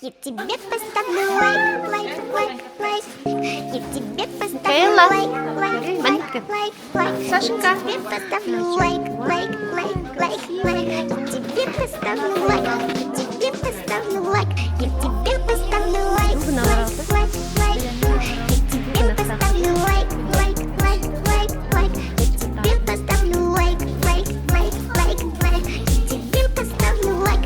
Я тебе поставлю лайк, лайк, лайк, лайк. Я тебе поставлю лайк, лайк, лайк, лайк, лайк. Сашенька. Я тебе поставлю лайк, лайк, лайк, лайк, лайк. Я тебе поставлю лайк, я тебе поставлю лайк. Я тебе поставлю лайк, лайк, лайк, лайк. Я тебе поставлю лайк, лайк, лайк, лайк, лайк. Я тебе поставлю лайк, лайк, лайк, лайк, лайк. Я тебе поставлю лайк,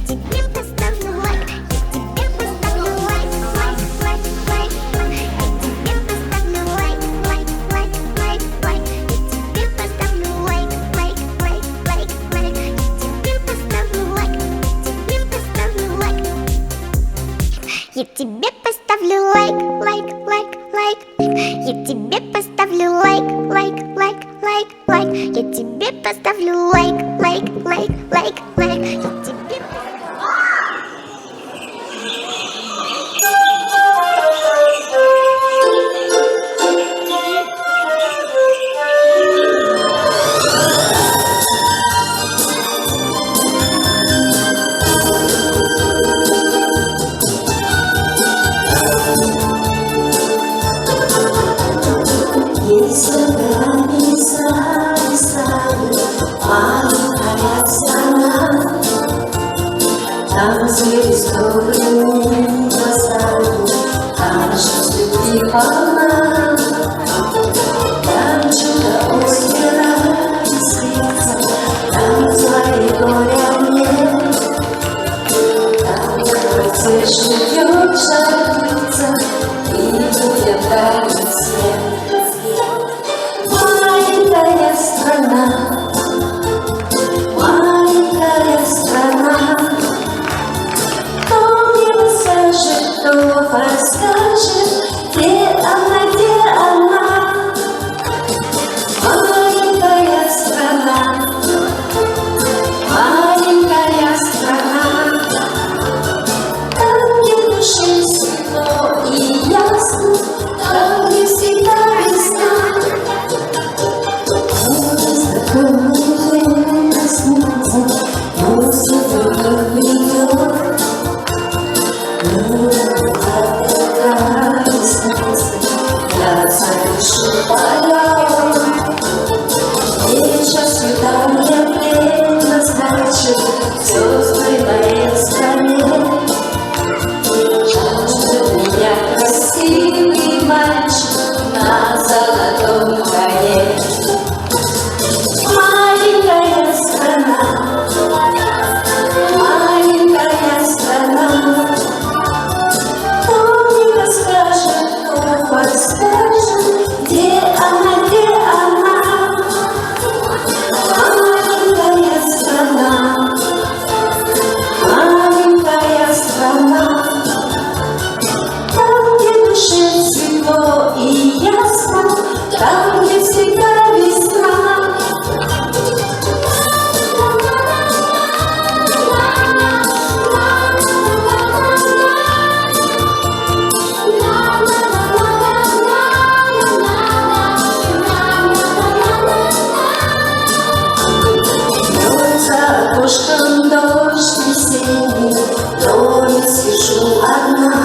я тебе поставлю лайк. Я тебе поставлю лайк, лайк, лайк, лайк, лайк. Я тебе поставлю лайк, лайк, лайк, лайк, лайк. Я тебе поставлю лайк, лайк, лайк, лайк, лайк. Я тебе поставлю лайк, я тебе поставлю лайк. Я тебе поставлю лайк, лайк, лайк, лайк. Я тебе поставлю лайк, лайк, лайк, лайк, лайк. Я тебе поставлю лайк, лайк, лайк, лайк, лайк. Я тебе Там звезды глазами, там жизнь любви полна. Там чудо озера искрится, там зла и горя нет. Там во дворце живет жар-птица, и людям дарит свет. Маленькая страна, маленькая страна, кто мне скажет, кто подскажет, где она, где она? Маленькая страна, маленькая страна, там, где в душе светло и ясно, там, где всегда весна. Знакомые снится, музыка ведет. Я совершу полет. Вечер свидание предназначен звезды моей стране. Ждет меня красивый мальчик на золотом коне. Маленькая страна, маленькая страна, кто мне расскажет, кто подскажет, где она, где она? Маленькая страна, маленькая страна, там, где в душе светло и ясно, там, где всегда весна. Льет за окошком дождь весенний, в доме сижу одна.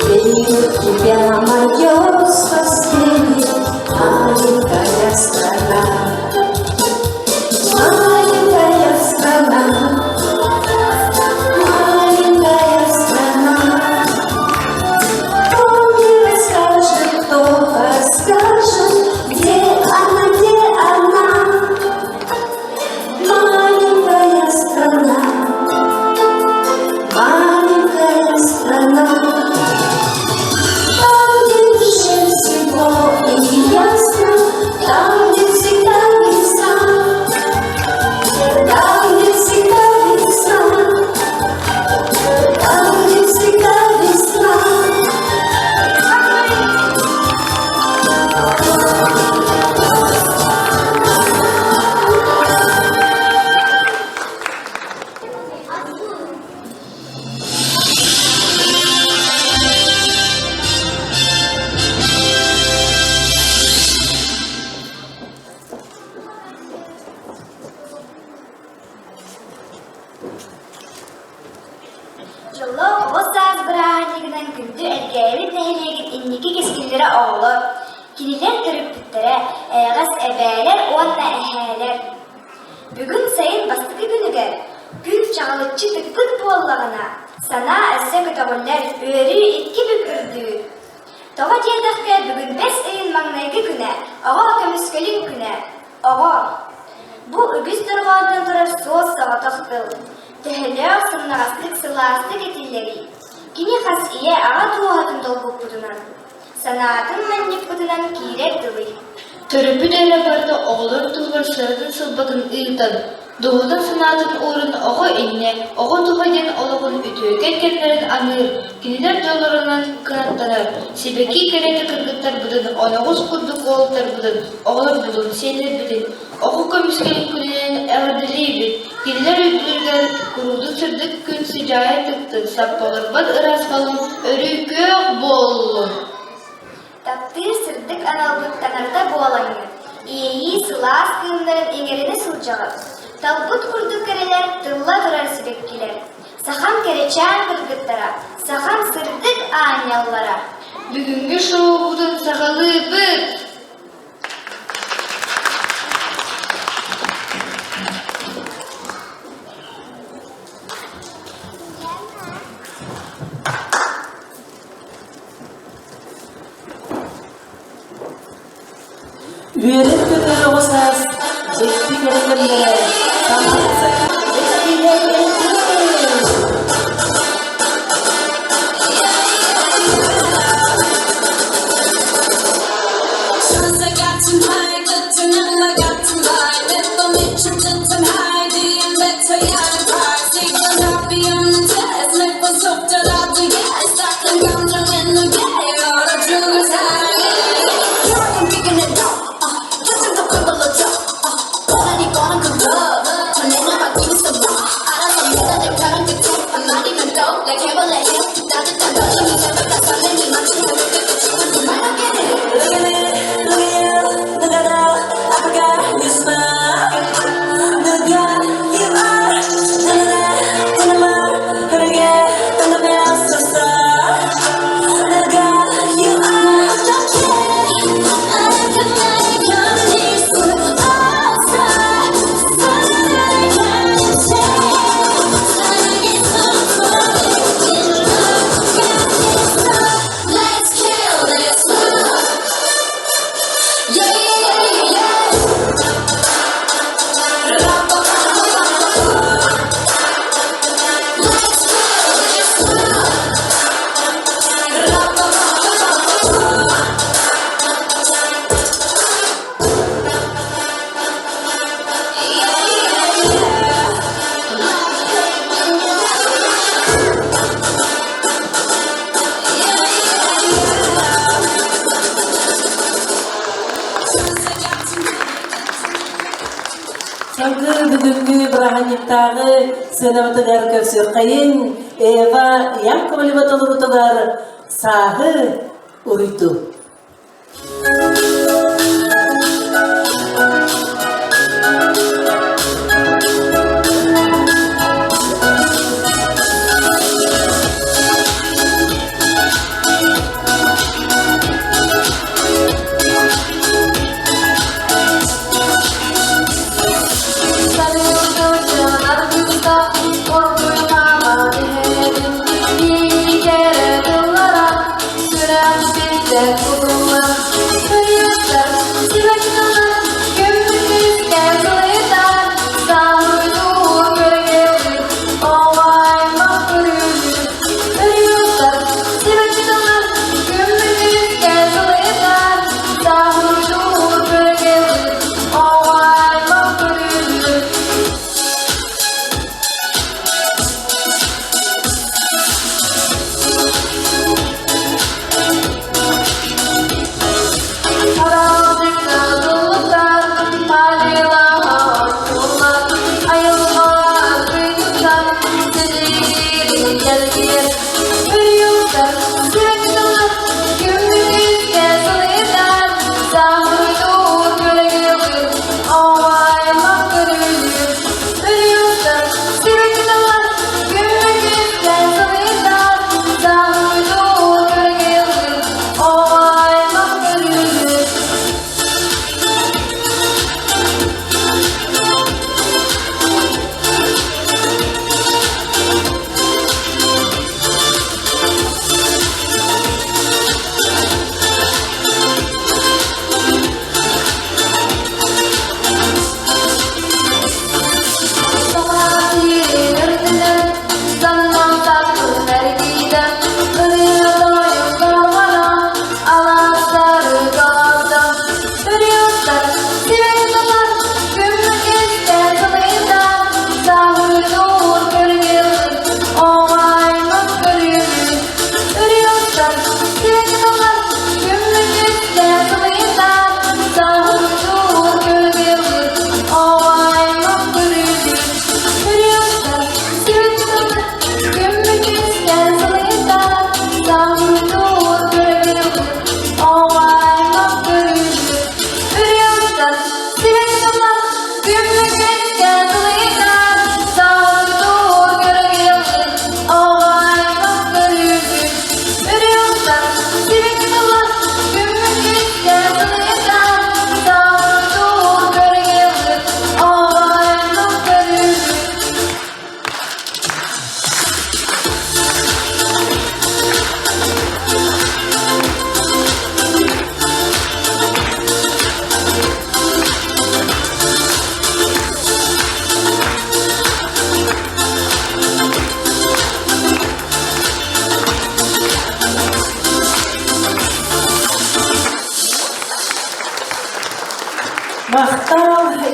Верю в тебя, мое спасение, маленькая страна. Маленькая страна, маленькая страна. Кто мне расскажет, кто подскажет, где она, где она? Маленькая страна, маленькая страна. Там, Дьоллоох оҕо саас бырааһынньыгынан күндү Элгээйибит нэһилиэгин инники кэскиллэрэ оҕолор, кинилэр төрөппүттэрэ, эйэҕэс эбээлэр уонна эһээлэр. Бүгүн сайын бастакы күнүгэр күн чаҕылыччы тыкпыт буоллаҕына, санаа өссө көтөҕүллэр, үөрүү икки бүк үрдүүр. Тоҕо диэтэххэ, бүгүн бэс ыйын маҥнайгы күнэ, оҕо көмүскэлин күнэ, оҕо. Бу үгүс дорҕоонтон турар суос соҕотох тыл. Төһөлөөх сымнаҕастык сылаастык этиллэрий? Кини хас ийэ аҕа дууһатын долгуппутунан, санаатын манньыппытынан киирэр тылый. Төрөппүт эрэ барыта оҕолор туһугар сыратын-сылбатын ыытан, дууһатын санаатын ууран оҕо иннэ, оҕо туһа диэн олоҕун үтүөкэн кэмнэрин аныыр, кинилэр дьоллорунан кынаттанар, сибэкки кэрэтэ кыргыттарбытын, оноҕос курдук уолаттарбытын, оҕолорбутун, сиэннэрбитин оҕо көмүскэлин күнүнэн эҕэрдэлиибит, кинилэр өйдүүлэригэр куруутун сырдык күн сыдьаайа тыктын, саппаларбат ыраас халыҥ өрүү күөх буоллун! Таптыыр сырдык аналбыт таҥарата буолаҥҥыт, иэйии сылаас кыымнарын иҥэринэ сылдьаҕыт. Талбыт курдук кэрэлэр, тылла турар сибэккилэр. Сахам кэрэчээн кыргыттара, сахам сырдык аанньаллара. Бүгүҥҥү шоубутун саҕалыыбыт! Үөрэн-көтөр оҕо саас дьикти кэрэ кэмнэрэ Салгыы бүгүҥҥү бырааһынньыктааҕы сыанабытыгар көрсүөххэйин Ева Яковлева толорутугар сааһы уруйду.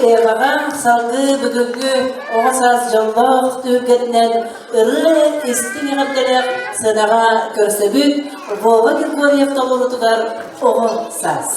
Эваҕа салгыы бүгүҥҥү оҕо саас дьоллоох түһүлгэтинэн ырыа истиҥ эҕэрдэлээх сыанаҕа көрсөбүт Вова Григорьев толоруутугар Оҕо саас.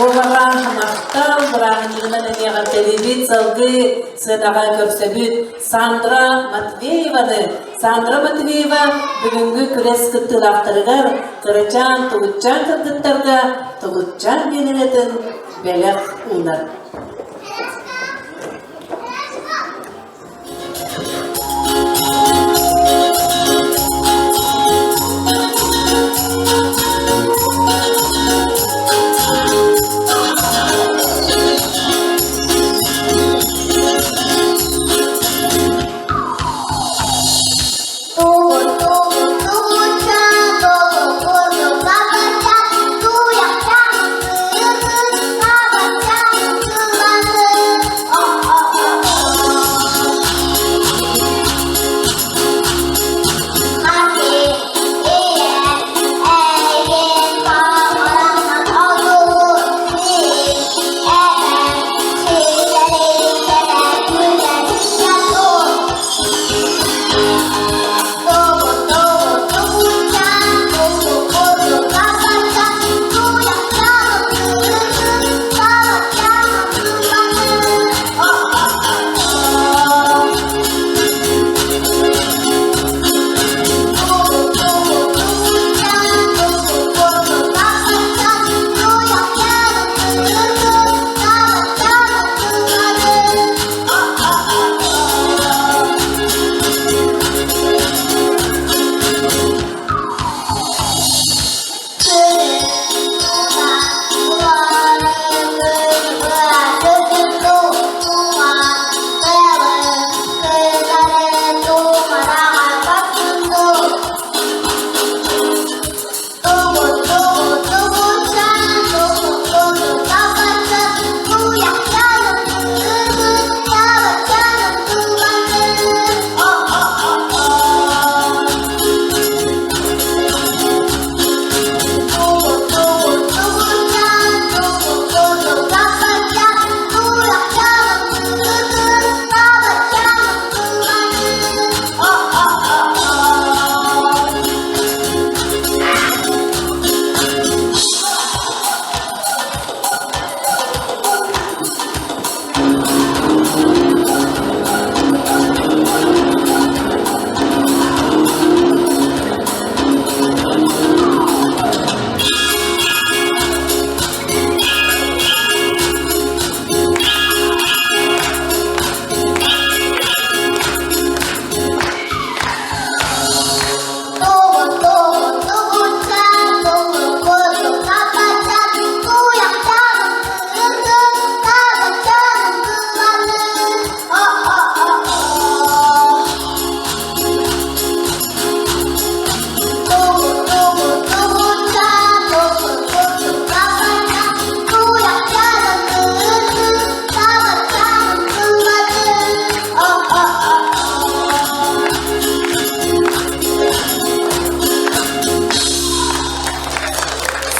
Буолаҕа махтал бырааһынньыгынан эмиэ эҕэрдэлиибит, салгыы сыанаҕа көрсөбүт Сандра Матвееваны. Сандра Матвеева бүгүҥҥү күрэс кыттыылаахтарыгар кырачаан тугутчаан кыргыттарга тугутчаан биэнэлэтин бэлэх уунар.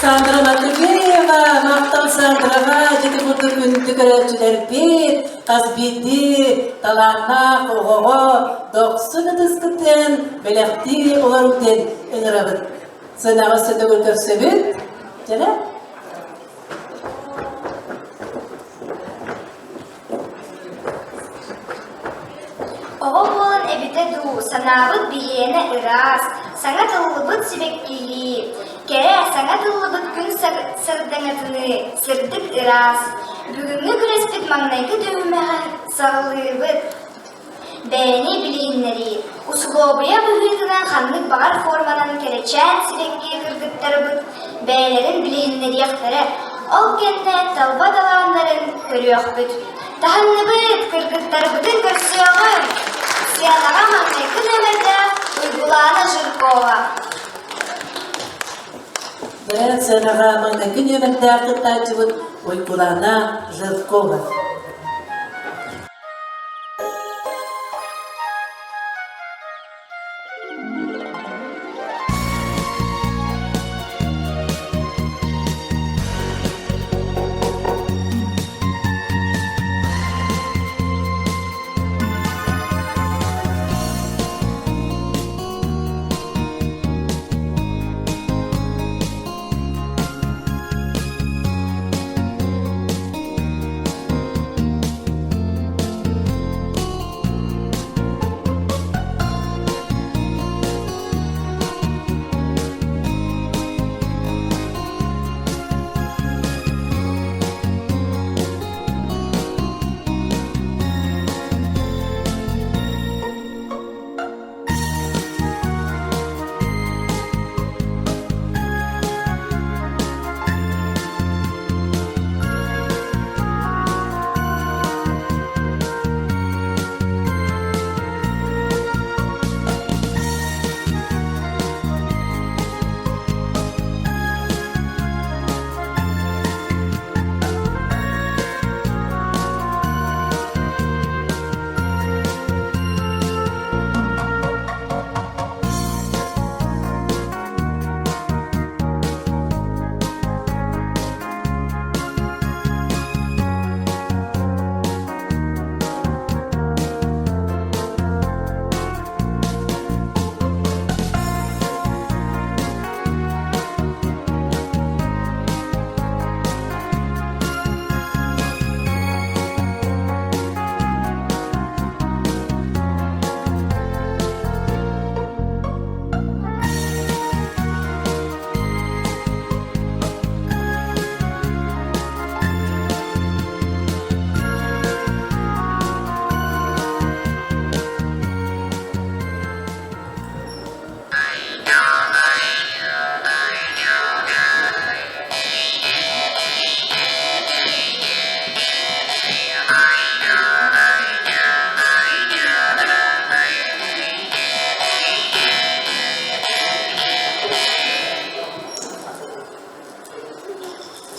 Сандра Матвеева, махтал Сандраҕа дьити курдук күндү көрөөччүлэрбит, хас биирдии талааннаах оҕоҕо дохсун ытыскытын бэлэхтии олорун диэн ыҥырабыт. Сыанаҕа сөтөгүл көрсөбүт. Дьэрэ? Оҕо буолан эбитэ дуу, санаабыт биһиэнэ ыраас, саҥа тыллыбыт сибэккилии, кэрэ саҥа тыллыбыт күн сардаҥатыныы сырдык ыраас. Бүгүҥҥү күрэспит маҥнайгы түһүмэҕин саҕалыыбыт. Бэйэни билиһиннэрии, усулуобуйа быһыытынан ханнык баҕар форманан кэрэчээн сибэкки кыргыттарбыт бэйэлэрин билиһиннэриэхтэрэ, ол кэннэ талба талааннарын көрүөхпүт. Таһынныбыт, кыргыттарбытын көрсүөҕүҥ! Сыанаҕа маҥнайгы нүөмэрдээх Уйгулаана Жиркова. Бэйэн сыанаҕа маҥнайгы нүөмэрдээх кыттааччыбыт Уйгулаана Жиркова.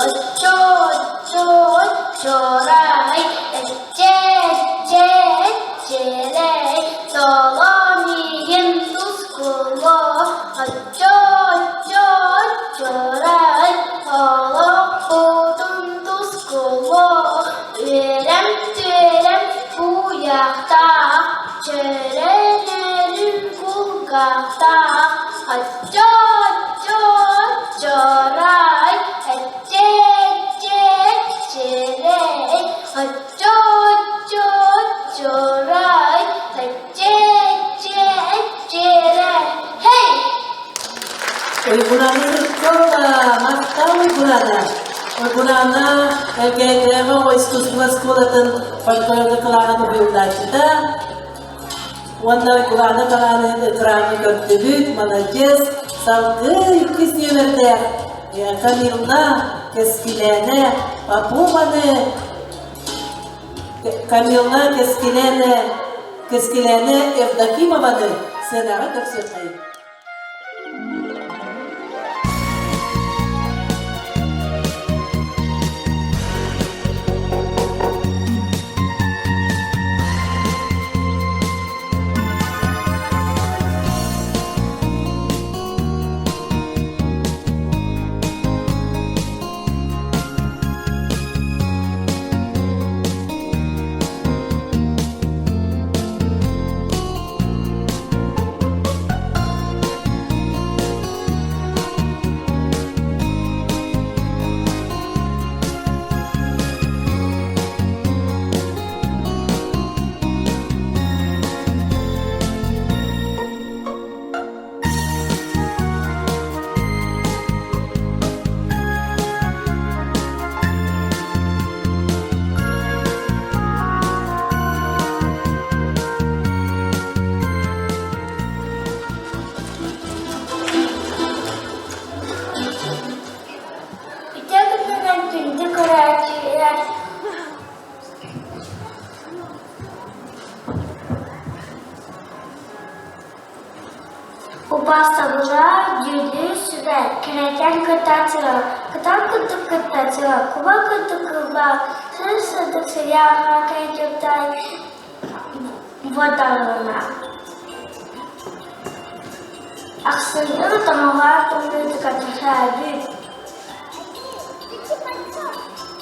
Оччо-оччо-оччорай, эччэ-эччэ-эччэрэй, соломием тускуло, оччо-оччо-оччорай, олохпутун тускуло, үөрэм-түөрэм куйахтаах, чөрөнөрүм кулгаахтаах, оччо-оччо-оччорай, эччэ-эччэ-эччэрэй, оччо-оччо-оччорай, эччэ-эччэ-эччэрэй, Hey! Уйгулаана Жиркова, махтал Уйгулаана! Уйгулаана Элгээйдээҕи оҕо искусство оскуолатын фольклорга кылааһын уһуйуллааччыта уонна Уйгулаана талаанын экраҥҥа көрдүбүт, маладьыас, салгыы иккис нүөмэрдээх Камилла Кэскилээнэ Попованы Камилла Кэскилээнэ Кэскилээнэ Евдокимованы сыанаҕа көрсүөххэйиҥ. Убаастабыллаах дьүүллүүр сүбэ, кэрэчээн кыттааччылар, кытал курдук кыттааччылар, куба курдук кылбаа, сыр-сырдык сериалга кэлбиттэр буоталлана. Ахсынньы томоҕоох тымныытыгар түһээбит.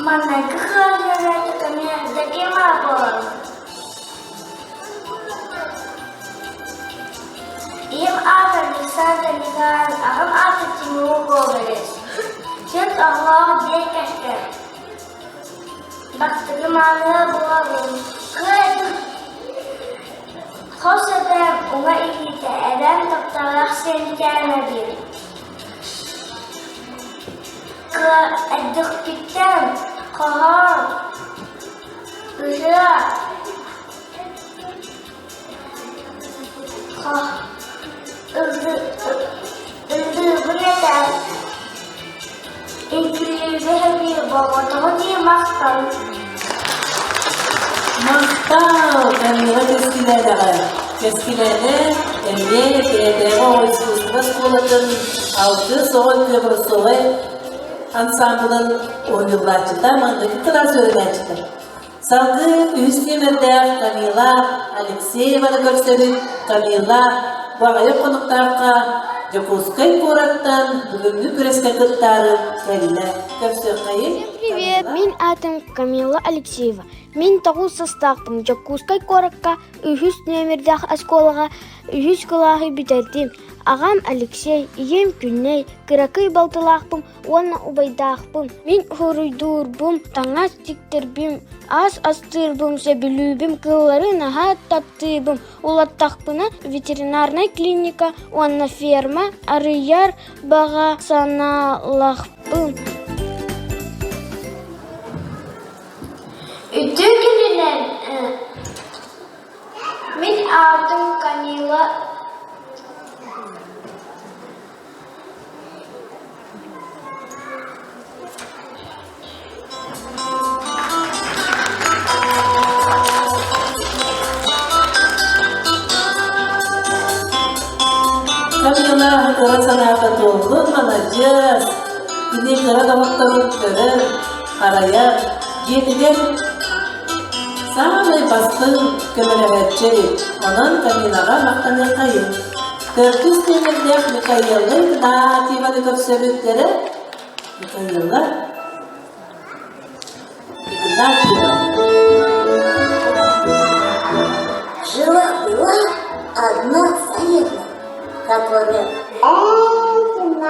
Маҥнайгы кыайыыны эмиэ Дакима буолар. Ийэм аата Александр Николаевич, аҕам аата Тимур Гоголев. Түөрт оҕолоох дьиэ кэргэн. Бастакы маныа буолабын. Кыайдым! Хос эбээм уҥа илиитэ, эбээм тапталлаах сиэнчээнэ диир. Кыа эрдэхпиттэн хоһоон, ырыа, ыллыыбын этэ. Үҥкүүлүүргэ сөбүлүүр буолбатаҕын иһин махтал. Махтал, Камила Кэскилээдэҕэ. Кэскилээнэ эмиэ бэйэтээҕи оҕо искусство оскуолатын алтыс оҕо образцовай ансамблын уһуйуллааччыта, маҥнайгы кылаас үөрэнээччитэ. Салгыы үһүс нүөмэрдээх Камила Алексееваны көрсөбүт. Камила бу аҕыйах хонуктаахха Дьокуускай куораттан бүгүҥҥү күрэскэ кыттаары кэллэ. Көрсүөххэйин. Всем привет! Мин аатым Камила Алексеева. Мин тоҕус састаахпын Дьокуускай куоракка үһүс нүөмэрдээх оскуолаҕа үһүс кылааһы бүтэрдим. Аҕам Алексей, ийэм Күннэй, кыракый балтылаахпын уонна убайдаахпын. Мин хоруйдуурбун, таҥас тиктэрбин, ас астыырбын сөбүлүүбүн, кыыллары наһаа таптыыбын. Улаттахпына ветеринарнай клиника уонна ферма арыйар баҕа санаалаахпын. Үтүө күнүнэн мин аатым Камила Камила кыра санаата туолбут маладьыас. Кини кыра доҕотторун көрөр, харайар, дьиэтигэр саамай бастыҥ көмөлөһөөччү эбит. Онон Камилаҕа махтаныаххайын. Төрдүс нүөмэрдээх Михаилы Игнатьеваны көрсөбүттэрэ. Михаила Игнатьева. Жила-была одна царевна, которая очень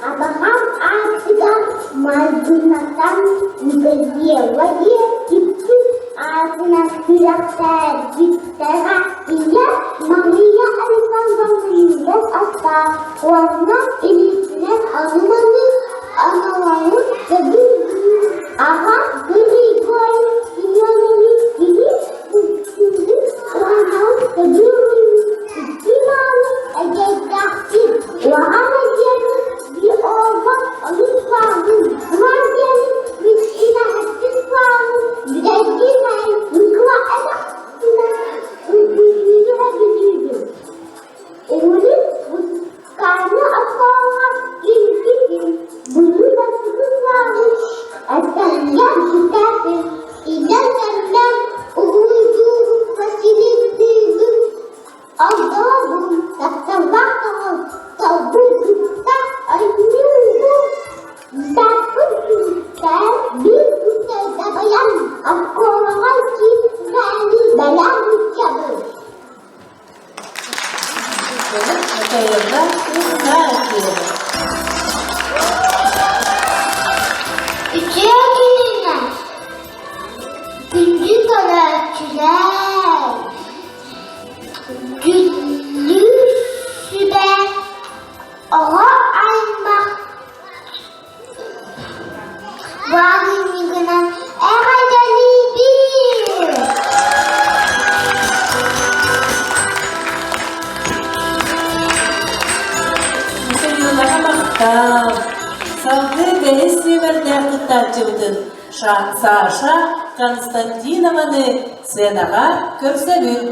Абаҕам аатыгар майгынатан Михаилове иккис аатынан күрэхтээбиттэрэ. Ийэ Мария Александровна минньигэс астаах уонна илиитинэн ону-маны оҥорорун сөбүлүүр. Аҕа Григорий Семенович киһи үксүгүн уһанарын сөбүлүүр. Икки мааны эдьиийдээхпин. Улахан эдьиийим Оҕо аймах бырааһынньыгынан эҕэрдэлиибин! Михаилаҕа махтал! Салгыы бэһис сүүмэрдээх кыттааччыбытын Саша Константинованы сценаҕа көрсөбүт.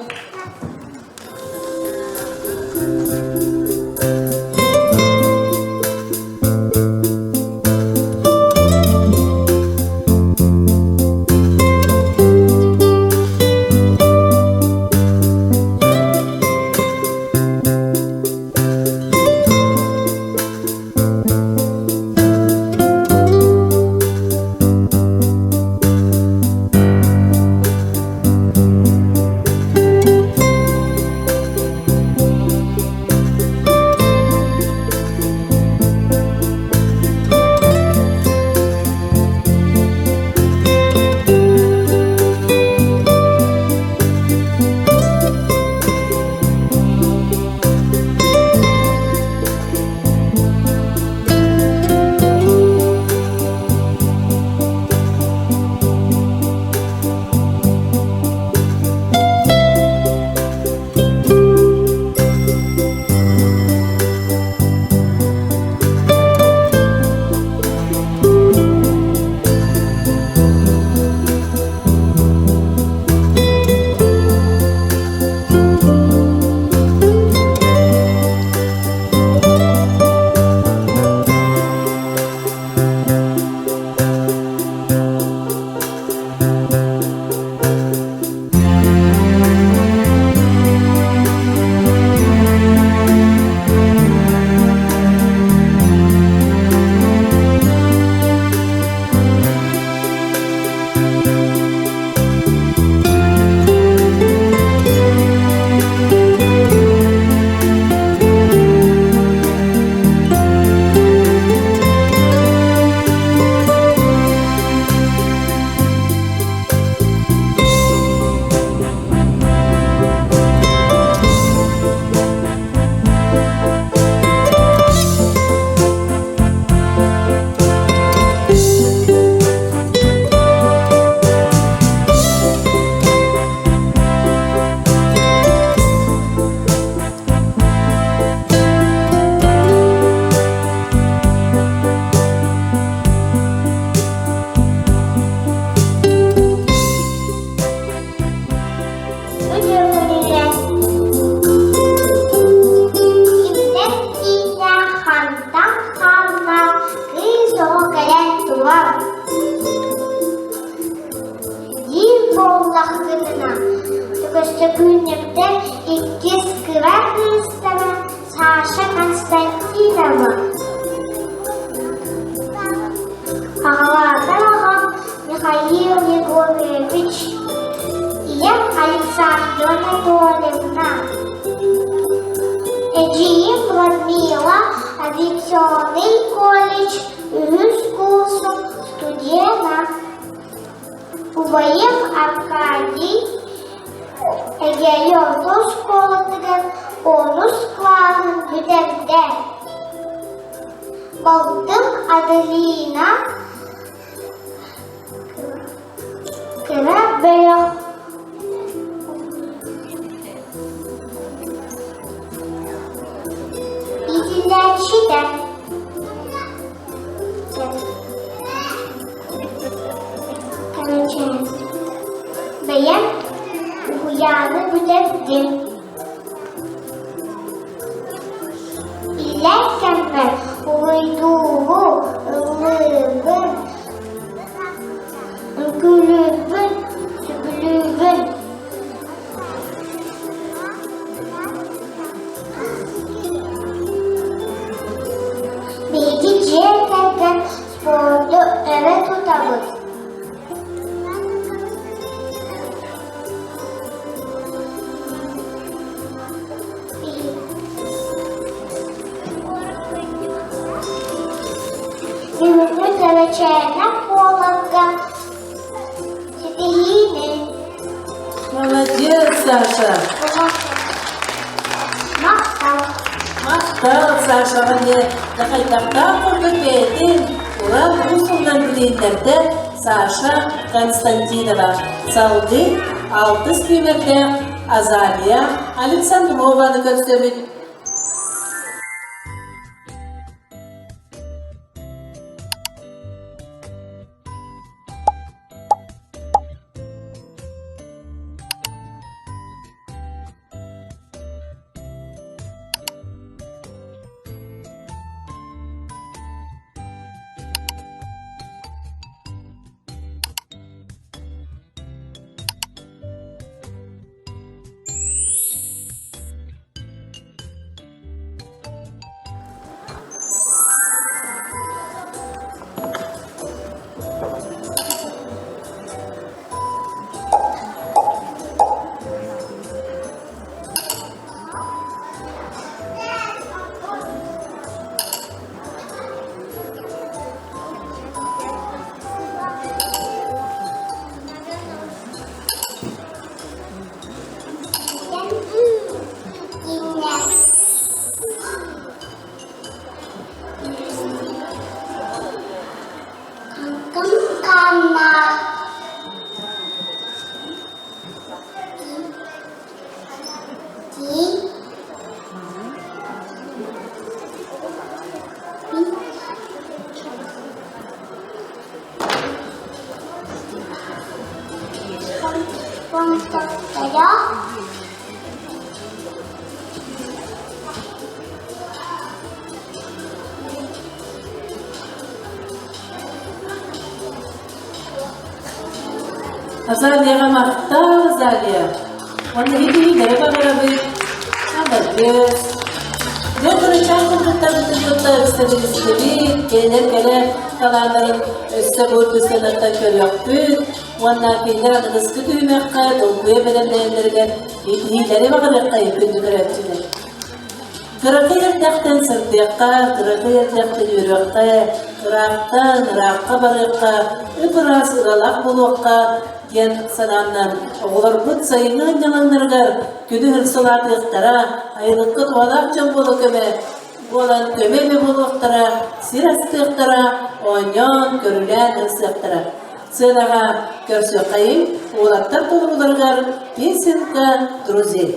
Кимтэн киинэ хантан хаалла кыыс оҕо кэлэн турар Диир буоллаххытына, Көстөкүүннэптэр иккис кыра кыыстара Саша Константинова. Аҕалаатар аҕам Михаил Егорович, ийэм Александра Анатольевна. Эдьиийим Людмила авиационный колледж үһүс курсун студена. Убайым Аркадий Эгээйи орто оскуолатыгар онус кылааһын бүтэрдэ. Балтым Аделина кыра бөлөх иитиллээччитэ. Короче, бэйэм уһуйааны бүтэрдим. Иллэҥ кэммэр уруйдуубу, ыллыыбын, үҥкүүлүүбүн, сөбүлүүбүн. Биһиги дьиэ кэргэн спорду өрө тутабыт. Бүгүҥҥү Кэрэчээнэ куоларга ситиһиини Молодец, Саша! Махтал! Махтал Сашаҕа диэ хайдахтаах курдук бэйэтин уран уус-уран билииннэрдэ Саша Константинова, салгыы алтыс нүөмэрдээх Азалия Александрованы көрсөбүт. Азалияҕа махтал, Азалия! Уонна итиһиилэри баҕарабыт. Аладьыас! Дьэ, кырачаан кыргыттарбытын кытта ыксабыт-истэбит, кинилэр кэрэ талааннарын өссө бу сыанаттан көрүөхпүт уонна кинилэр аныгыскы түһүмэххэ долгуйа бэлэмнэнэллэригэр итиһиилэри баҕарыаххайын күндү көрөөччүлэр. Кыракый эрдэхтэн сырдыахха, кыракый эрдэхтэн үөрүөххэ, ыраахтан ыраахха барыахха, ып-ыраас ыралаах буолуохха диэн санааннан оҕолорбут сайыҥҥы ынньалаҥнарыгар күнү ырсалаатыахтара, айылыкка туһалаах дьон буола көмө буолан көмө-эмэ буолуохтара, сир астыахтара, оонньоон, көрүлээн ылсыахтара. Сыанаҕа көрсүөххэйиҥ, уолаттар толорууларыгар песенка друзей.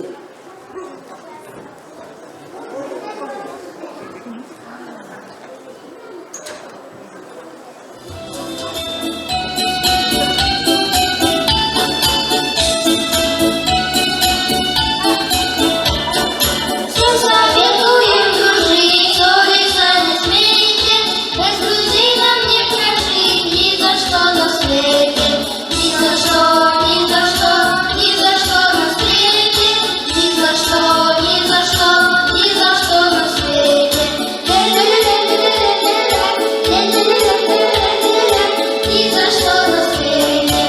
Всем советуем дружить, ссориться не смейте, без друзей нам не прожить ни за что на свете, ни за что, ни за что, ни за что на свете, ни за что, ни за что, ни за что на свете. Ни за что на свете.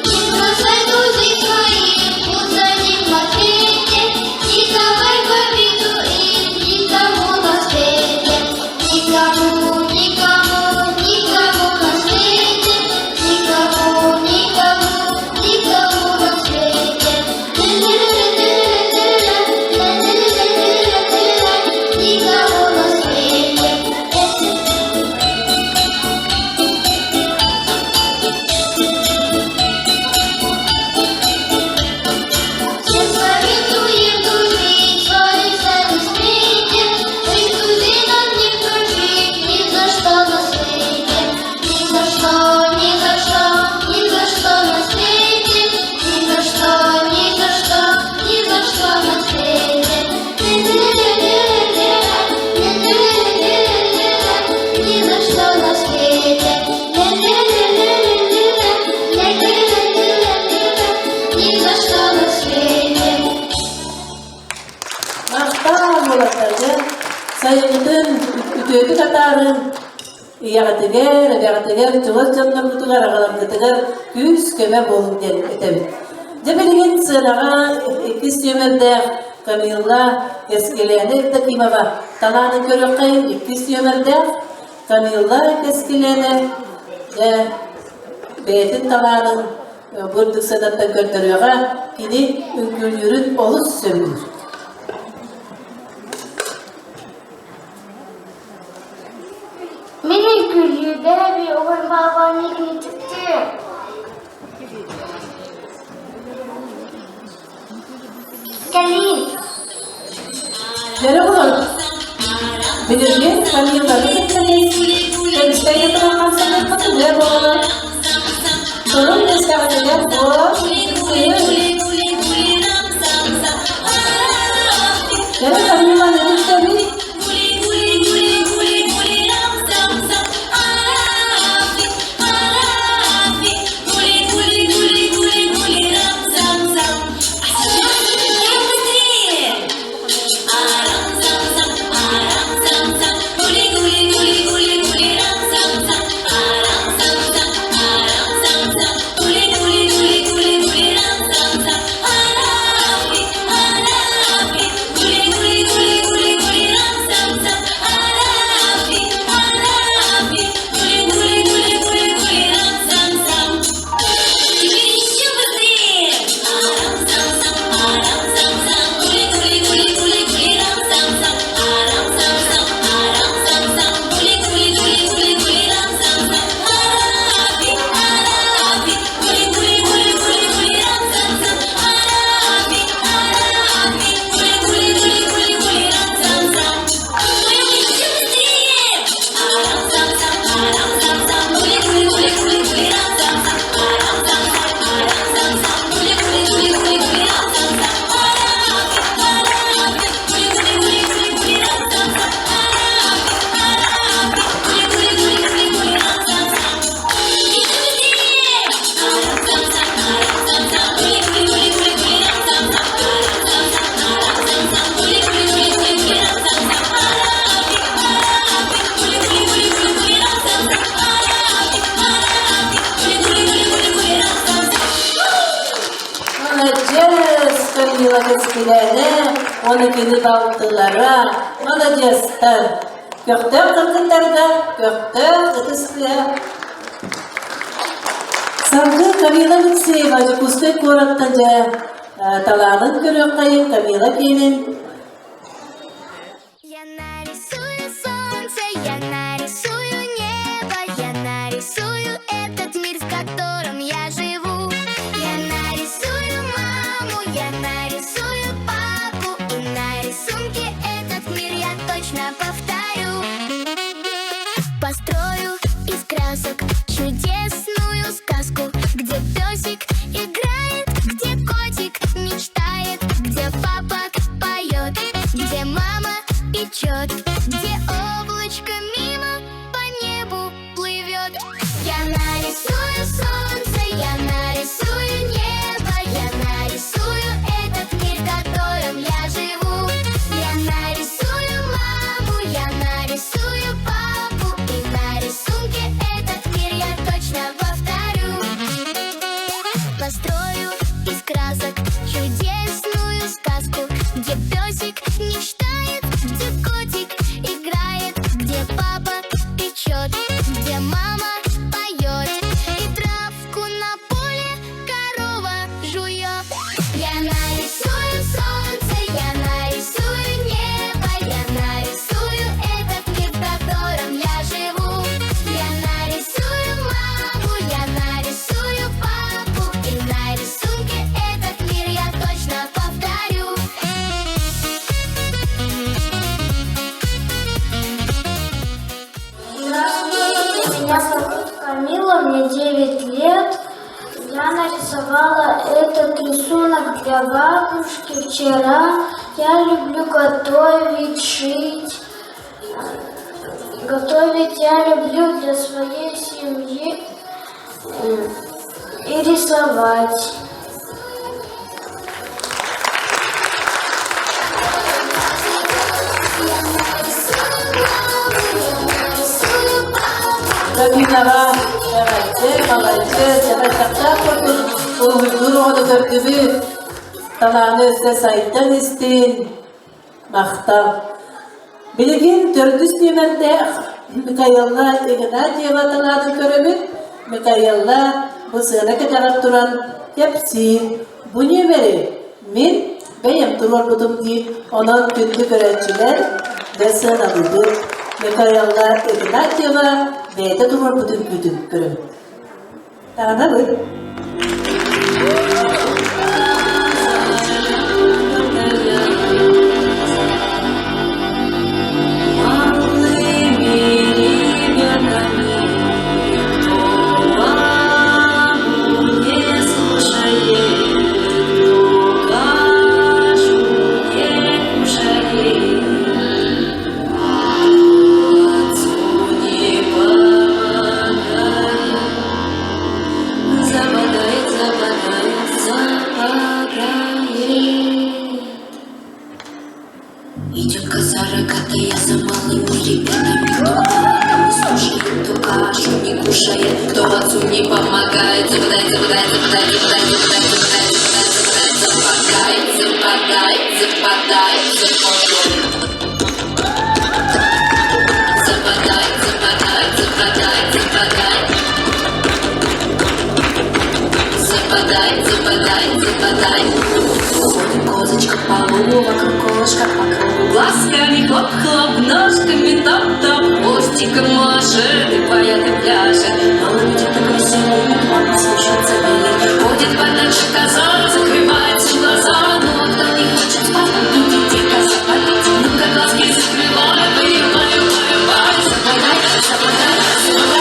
Не бросай друзей своих, будь за них в ответе, Не давай в обиду их никому на свете. Никому, никому, никому на свете, Никому, никому, никому на свете. Никому на свете. Всем советуем дружить, ссориться не смейте, Без друзей нам не прожить ни за что на свете. Ни за что, ни за что, ни за что на свете, Ни за что, ни за что, ни за что на свете. Ни за что на свете. Ни за что на свете. Махтал уолаттарга сайыҥҥытын үтүөтүк атаарыҥ, ийэҕитигэр, эбэҕитигэр, чугас дьонноргутугар, аҕаларгытыгар күүс-көмө буолуҥ диэн этэбит. Дьэ билигин сыанаҕа иккис нүөмэрдээх Камилла Кэскилээнэ Евдокимова талаанын көрүөххэйин иккис нүөмэрдээх Камилла Кэскилээнэ дьэ. бэйэтин талаанын бу үрдүк сыанаттан көрдөрүөҕэ, кини үҥкүүлүүрүн олус сөбүлүүр. Мин үҥкүүлүүбэр уһун баабаанньыгын түктүм. Кэлиий. Нэрэ булар. Билигин Камиланы кытта Кэбистэйэ туран хамсаныахха буолар. Сонун үөскэҕитигэр буолар. Нэрэ Камиланы кытта Маладьыас, Камила Кэскилээнэ уонна кини балтылара, маладьыастар! Көхтөөх кыргыттарга көхтөөх ытыс тыаһа. Салгыы Камила Алексеева Дьокуускай куораттан дьэ талаанын көрүөххэйин Камила киэнин Я нарисую солнце, я нарисую небо, я нарисую этот мир, в котором я живу. Я нарисую маму, я нарисую папу, и на рисунке этот мир я точно повторю. Построю из красок чудесную сказку, где песик играет, где котик мечтает, где папа поет, где мама печет, где облачко мимо по небу плывет. Я нарисую солнце, я нарисую небо, я нарисую этот мир, в котором я живу. Я нарисую маму, я нарисую папу, и на рисунке этот мир я точно повторю. Построю из красок чудесную сказку, где песик мечтает, где котик играет, где папа печет, где мама поет, и травку на поле корова жует. Я нарисую солнце, я нарисую небо, я нарисую этот мир, в котором я живу. Я нарисую маму, я нарисую папу, и на рисунке этот мир я точно повторю. Здравствуйте, меня зовут Камила, мне 9 лет. Я нарисовала этот рисунок для бабушки вчера. Я люблю готовить, шить. Готовить я люблю для своей семьи и рисовать. Кабинаҕа эҕэрдэ, маладьыас, дьаһайсахтаах курдук уруһуйдуур оҕону көрдүбүт. Талааны өссө сайдан истин. Махтал. Билигин төрдүс нүөмэрдээх Михаила Игнатьева талаанын көрөбүт. Михаила. бу сыана кэтэҕэр туран кэпсиир. Бу нүөмэри мин бэйэм туруорбутум диир. Онон күндү көрөөччүлэр дьэ сыаналыыбыт. Михаила Игнатьева бэйэтэ туруорбут үҥкүүтүн көрүҥ. Таанабыт. Идет коза рогатая за малыми ребятами, кто баладу не слушает, кто кашу не кушает, кто отцу не помогает, западает, западает, западает, западает, западает, западает, западает, западает, западает, западает, западает, западает, западает, западает, западает, западает, западает. Ходит козочка по лугу, вокруг колышка по кругу. Глазками хлоп-хлоп, ножками топ-топ, хвостиком машет и поет и пляшет. Мало будет так весело, мама слушаться велит. Ходит подальше коза, закрывает глаза, но кто не хочет спать, идите, коза, попить. Ну-ка глазки закрывай, баю, баю, баю, западай, западай, западай.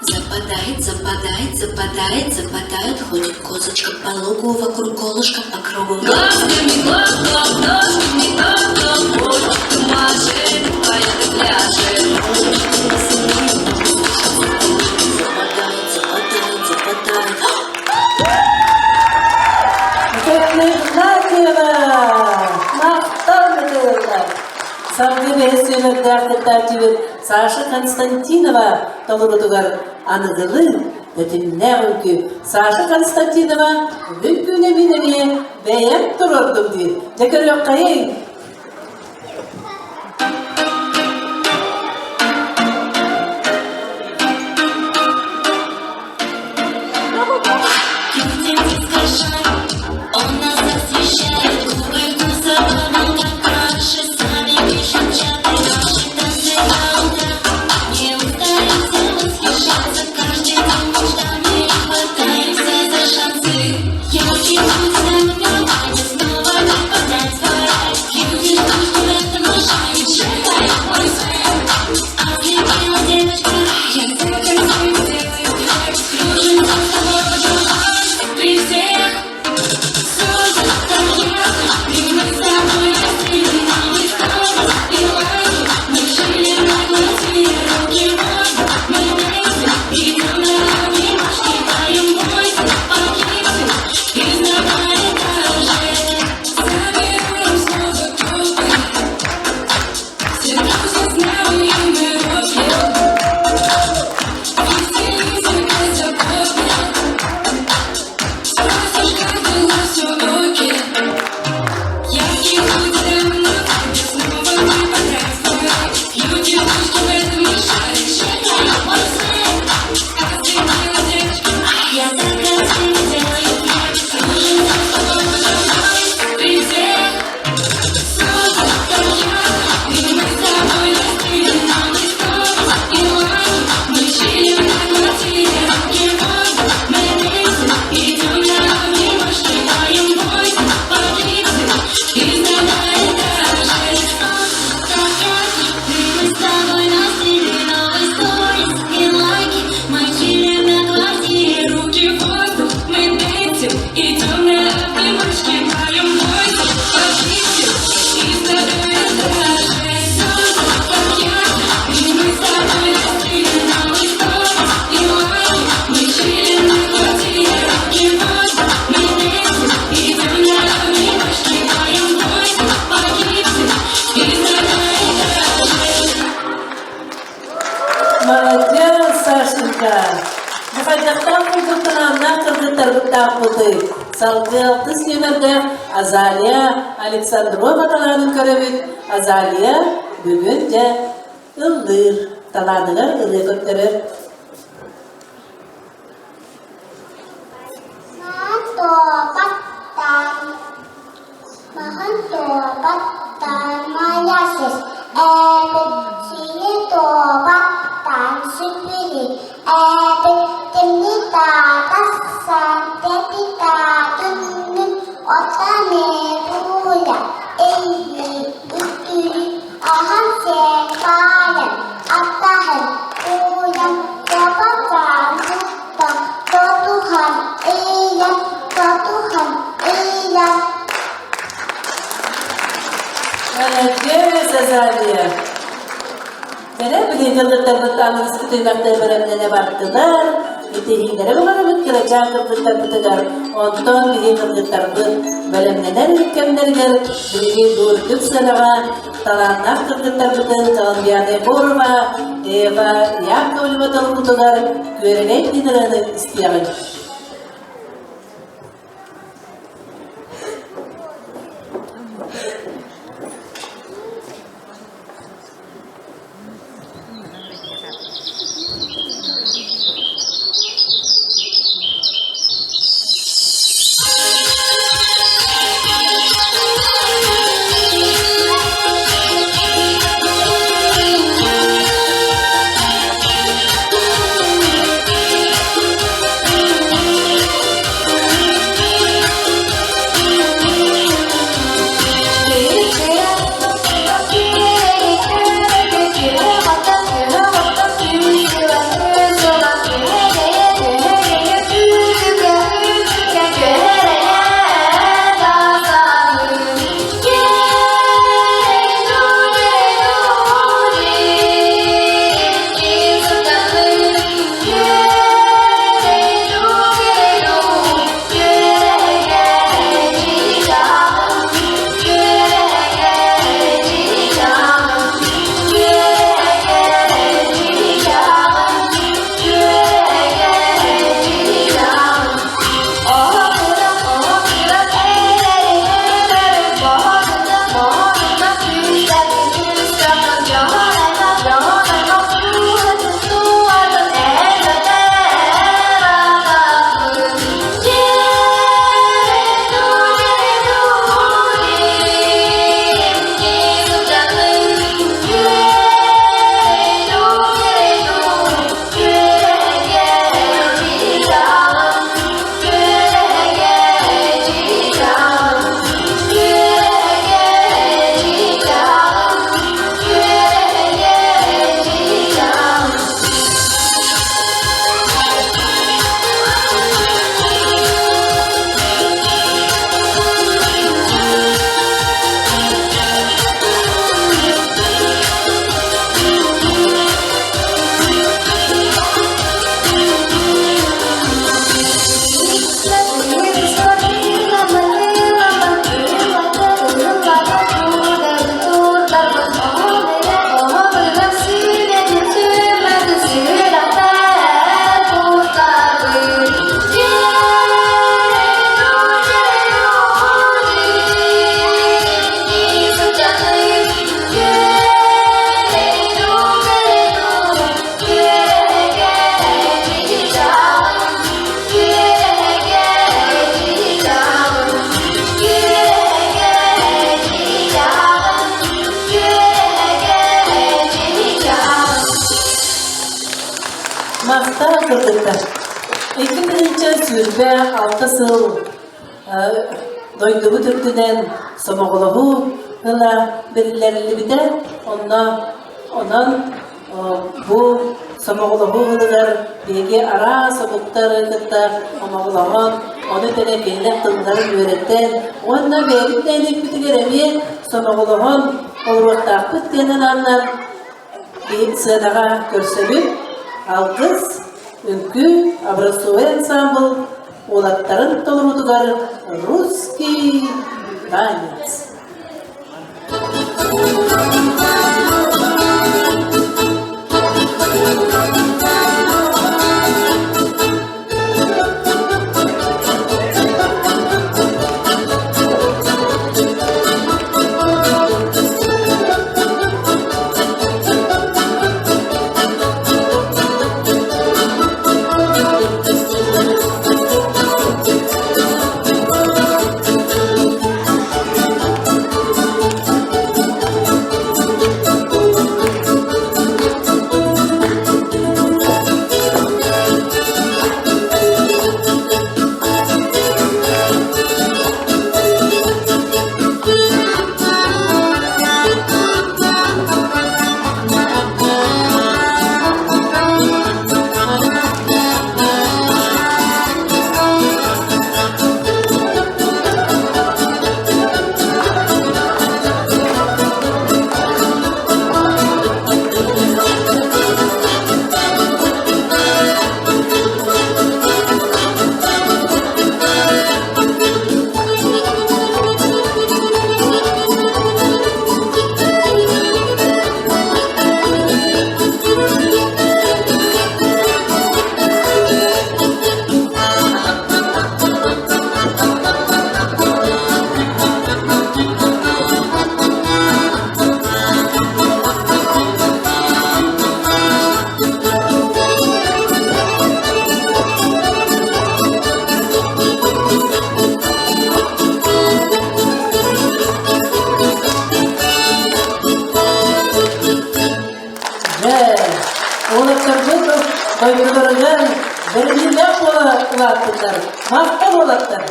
Западает, западает, западает, западает, ходит козочка по лугу, вокруг колышка по кругу. Глазками глаз, глаз, ножками топ, топ, ходит, машет, поет и пляшет. Западает, западает, западает. Игнатьева! Махтал Михайловна! Салгыы бэһис нүөмэрдээх кыттааччыбыт Саша Константинова толорутугар аныгылыы тэтимнээх үҥкүү Саша Константинова үҥкүүнү мин эмиэ бэйэм туруордум диир. Дьэ көрүөххэйиҥ! Умничка! Бу хайдахтаах курдук талааннаах кыргыттарбыттаахпытый? Салгыы алтыс нүөмэрдээх Азалия Александрова талаанын көрөбүт. Азалия бүгүн дьэ ыллыыр, талааныгар ырыа көрдөрөр. Махан туобаттан майасыз эбит, сине туобаттан сүпүри эбит, тимни таатассан тепита түннүн отаны буля эйи үттүрү ахан сепайын аттаһын уян туобаттан тутта тотухан ыйан тотухан ыйан Молодец, Азалия! Кэрэ билигин кыргыттарбыт аныгыскы түһүмэхтэр бэлэмнэнэ бардылар. Итиһиилэрэ баҕарабыт кырачаан кыргыттарбытыгар. Онтон биһиги кыргыттарбыт бэлэмнэнэр кэмнэригэр билигин бу үрдүк сыанаҕа талааннаах кыргыттарбытын Колумбиана Егорова, Ева Яковлева толкутугар күөрэгэй диэн ырыаны истиэҕиҥ. Махтал кыргыттар. 2026 сыл дойдубут үрдүнэн сомоҕолоһуу ыла биллэриллибитэ. Онно онон бу сомоҕолоһуу ылыгар биһиги араас омуктары кытта омоҕолоһон, ону тэҥэ кинилэр тылларын үөрэтэн уонна бэйэбит нэһилиэкпитигэр эмиэ сомоҕолоһон олоруохтаахпыт диэн анааннар Биһиги сыанаҕа көрсөбүт Алгыс үҥкүү образцовай ансаамбыл уолаттарын толоруутугар «Русский танец». Бэриниилээх буола улааппыттар, махтал уолаттар!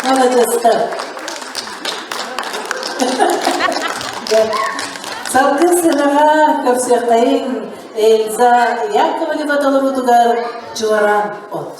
Маладьыастар! Салгыы сыанаҕа көрсүөххэйиҥ Эльза Яковлева толоруутугар Чуораан от.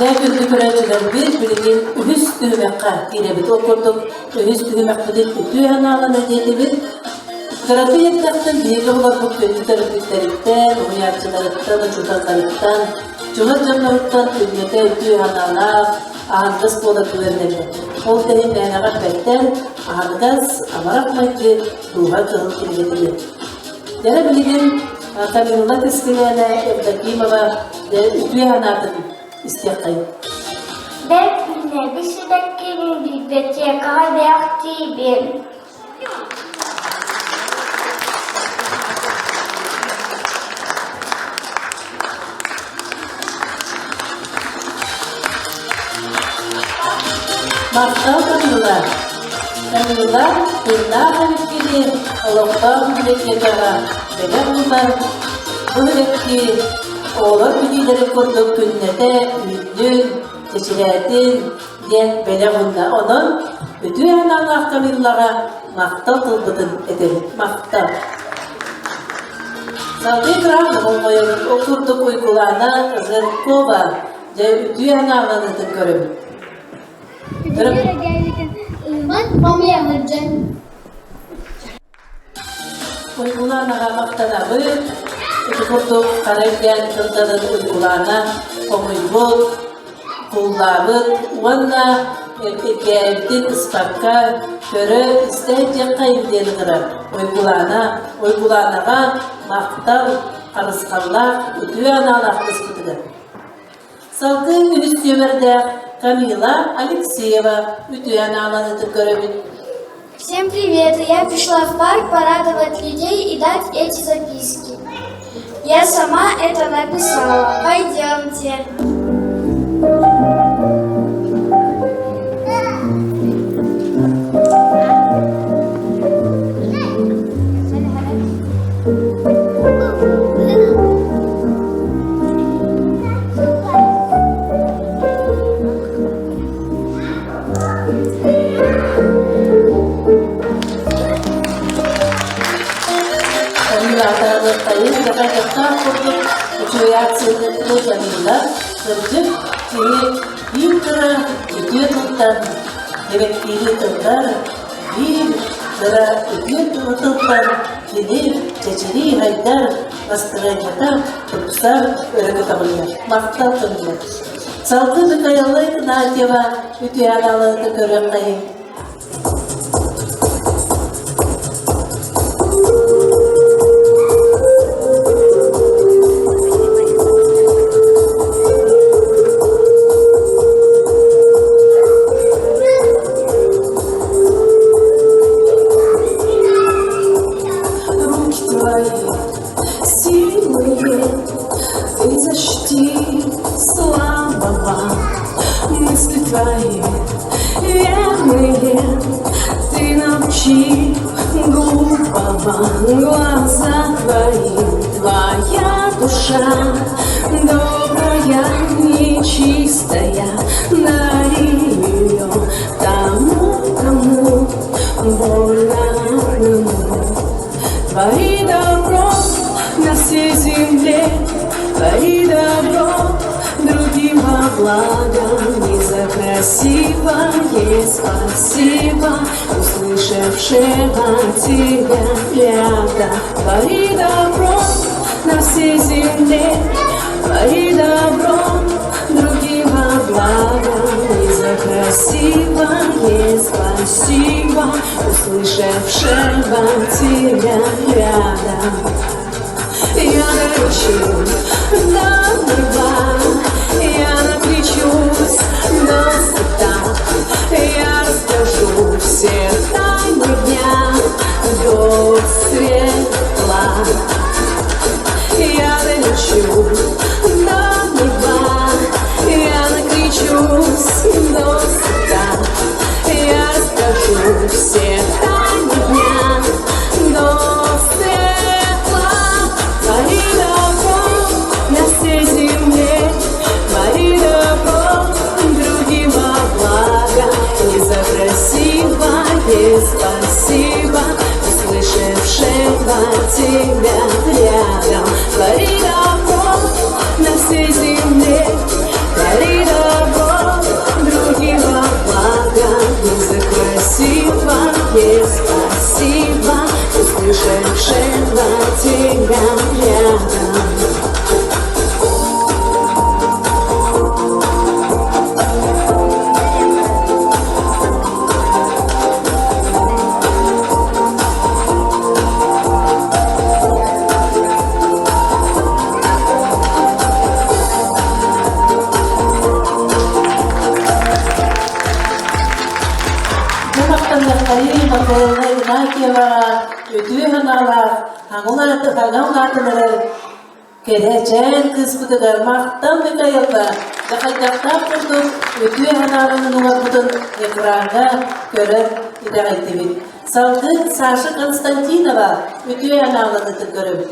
Дьэ, күндү көрөөччүлэрбит, билигин үһүс түһүмэххэ киирэбит. Ол курдук үһүс түһүмэхпитин үтүө санаалана диэтибит. Кыракый эрдэхтэн биһиги оҕолорбут күндү төрөппүттэриттэн, уһуйааччыларыттан, учууталларыттан, чугас дьонноруттан күннэтэ үтүө санаалаах, аһаҕас буола үөрэнэллэр. Ол да иһин мээнэҕэ эппэттэр, аһаҕас, амарах майгы дууһа кыһыл кинигэтигэр. Дьэ билигин Камилла Кыскыйаана Евдокимова үтүө санаатын истиэххэйин. Бэрт күннээби сибэккини библиотекаҕа бэлэхтиибин. Махтал Камила! Камила тыыннаах эбиккини олохтоох библиотекаҕа бэлэх уунар. Бу эбикки оҕолор билиилэрин курдук күннэтэ үүннүн, чэчирээтин диэн бэлэх уунна. Онон үтүө санаалаах Камиллаҕа махтал тылбытын этэбит. Махтал! Салгыы грамм болҕойобут ол курдук Уйгулаана Жиркова дьэ үтүө санааланыытын көрөбүт. Уйгулаанаҕа махтанабыт. Ити курдук хара илгээн тылдарын Уйгулаана хомуйбут, куллаабыт уонна илгээбитин ыспакка көрө истэ сылдьыаххайын диэн ыҥырар. Уйгулаана Уйгулаанаҕа махтал, харысхаллаах, үтүө анаалаах кыыспытыгар. Салгыы үһүс нүөмэрдээх Камила Алексеева үтүө анааланыытын көрөбүт. Всем привет! Я пришла в парк порадовать людей и дать эти записки. Я сама это написала. Пойдемте. Хайдахтаах курдук үчүгэй акцияны ыыталыыллар. Кырдьык, киһи биир кыра үтүө тылтан. Сибэккиини тыллар биир кыра үтүө тылы тылтан кини чэчирии хайдар, настырыанньата тупсар, өрө көтөҕүллэр. Махтал тыллар. Салгыы Михаила Игнатьева үтүө аналыты көрүөххэйиҥ. Руки твои сильные, ты защити слабого. Мысли твои верные, ты научи глупого. Глаза твои, твоя душа добрая, нечистая, дари ее тому, кому больно одному. Твори добро на всей земле, твори добро другим во благо. Не за красивое спасибо, услышавшего тебя ряда. Твори добро на всей земле, твори добро другим во благо. Не за красивое спасибо, услышавшего тебя рядом. Я долечу до неба, я накричусь до сыта, я расскажу все тайны дня до светла. Я долечу до неба, я накричусь до сыта, я расскажу все тайны дня до светла. Твори добро на всей земле, твори добро другим во благо. Не за красивое спасибо, услышавшего тебя рядом. Твори добро на всей земле, твори добро другим во благо. Не за красивое спасибо, услышавшего тебя рядом. Бу махтаннахтарыы Михаила Игнатьева үтүө санаалаах хаҥыл аатылары кэрэчээн кыыспытыгар махтал Михаилга дьахайдахтаах курдук үтүө санааларын оҥорбутун экраҥҥа көрөн итэҕэйдибит. Салгыы Саша Константинова үтүө анааланытын көрөбүт.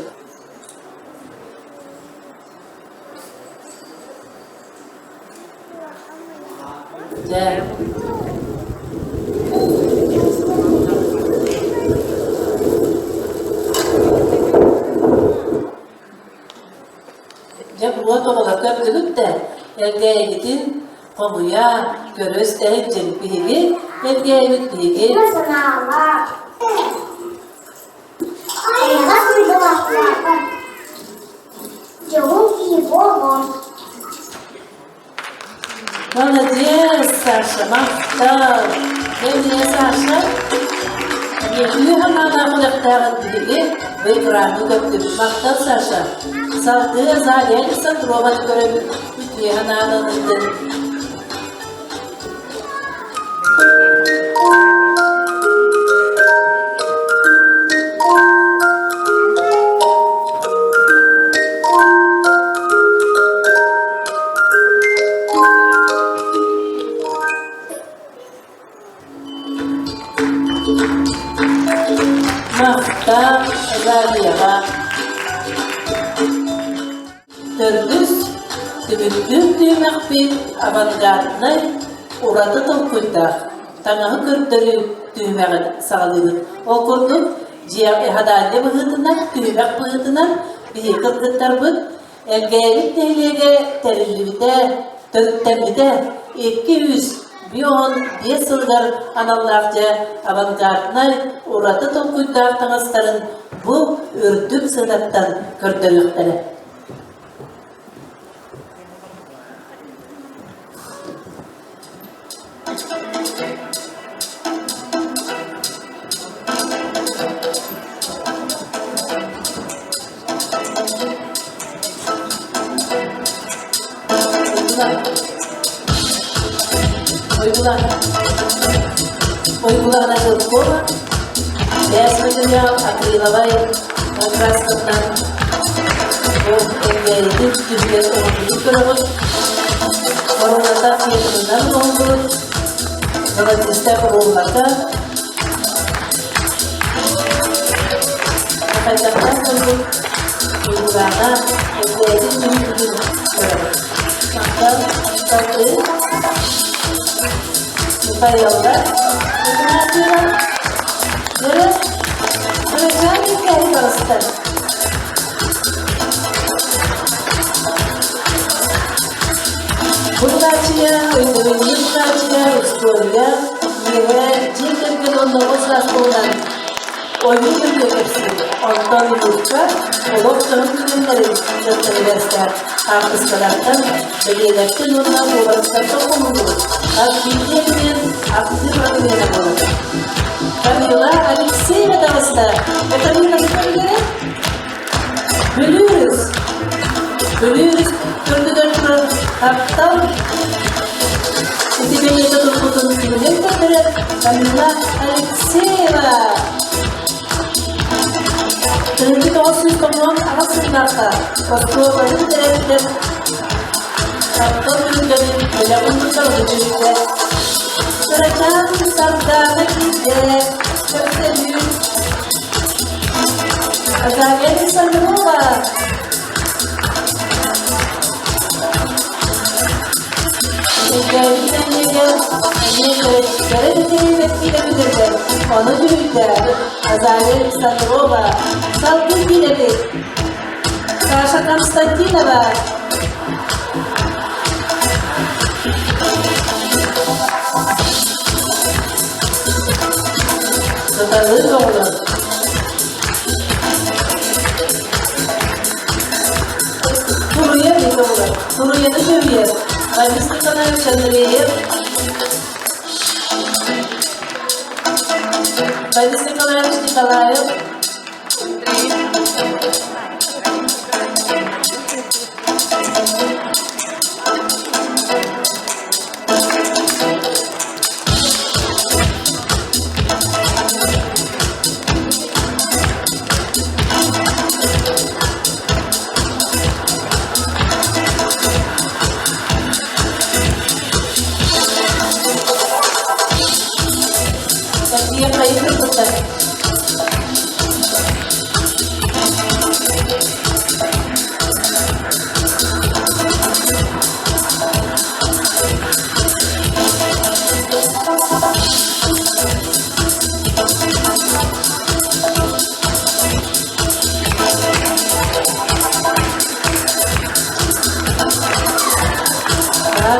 Дьэ, дьэ буруо тоҕолор көрдүгүт да эргээйигитин хомуйа, көрө истэһин дьин биһиги эргээйибит биһиги Санаалаах. Айаҕас уйгулаахтаах. Дьоһун киһи буолуом. Молодец, Саша, махтал! Эмиэ Саша, үтүө санаалаах үлэхтээҕин биһиги быйгырааны көптүбүт. Махтал, Саша. Салгыы Азалия Александрованы көрөбүт. Үтүө санааланытын. Махтал Азалияҕа. Төрдүс түмүктүүр түһүмэхпит авангарднай ураты толкуйдаах таҥаһы көрдөрүү түһүмэҕин саҕалыыбыт. Ол курдук, дьиэ хадаанньа быһыытынан, түһүмэх быһыытынан биһиги кыргыттарбыт Элгээйибит нэһилиэгэ тэриллибитэ, төрүттэммитэ 200. 55 сылыгар аналлаах дьэ авангарднай ураты толкуйдаах таҥастарын бу үрдүк сыанаттан көрдөрүөхтэрэ. Уйгулаана Уйгулаана Жиркова бэс материал акриловай краскатынан эҥээритин түһүгэр оҥорбутун көрөҕүт. Боруоната фетрлынан оҥорбут, золотистая оруолларга хайдахтаах курдук Уйгулаана эҥээритин түһүгүтүн көрөҕүт. Махтал, салгыы Михаилга Игнатьева Дөрө Дөрөкөөн Михаил таҕыстар. Булгааччыйа, өйдөбүнньүк булгааччыйа, история, үөһэ дьиэ кэргэн уонна оҕо саас туһунан ойуу нөҥүө кэпсиир. Онтон нуучча олох дьоһун түгэннэрин кытта сибээстээх хаартыскалартан, бэлиэлэртэн уонна уобарастартан хомуллубут хас биирдии элемент актыыр уратылыына буолар. Камила Алексеева таҕыста. Камила кытта Бүлүүрүс. Бүлүүрүс төрдүгэр турар таптал ити бэлиэтэ турбутун күнүнэн көрдөрөр Камила Алексеева. 1998 сыллаахха оскуоланы бүтэрэригэр таптал күннэрин бэлэҕин тутар үчүгэй. Кырачаан Сардаана киирдэ, көрсөһүү Азалия Александрова. Ону дьүһүйдэ Азалия Александрова, салгын киинэбит Саша Константинова. Саталыы оҕолор. Туруйа диэн оҕолор. Туруйаны дьүһүйэр Борис Николаевич Андреев Борис Николаевич Николаев Такие проигрывают.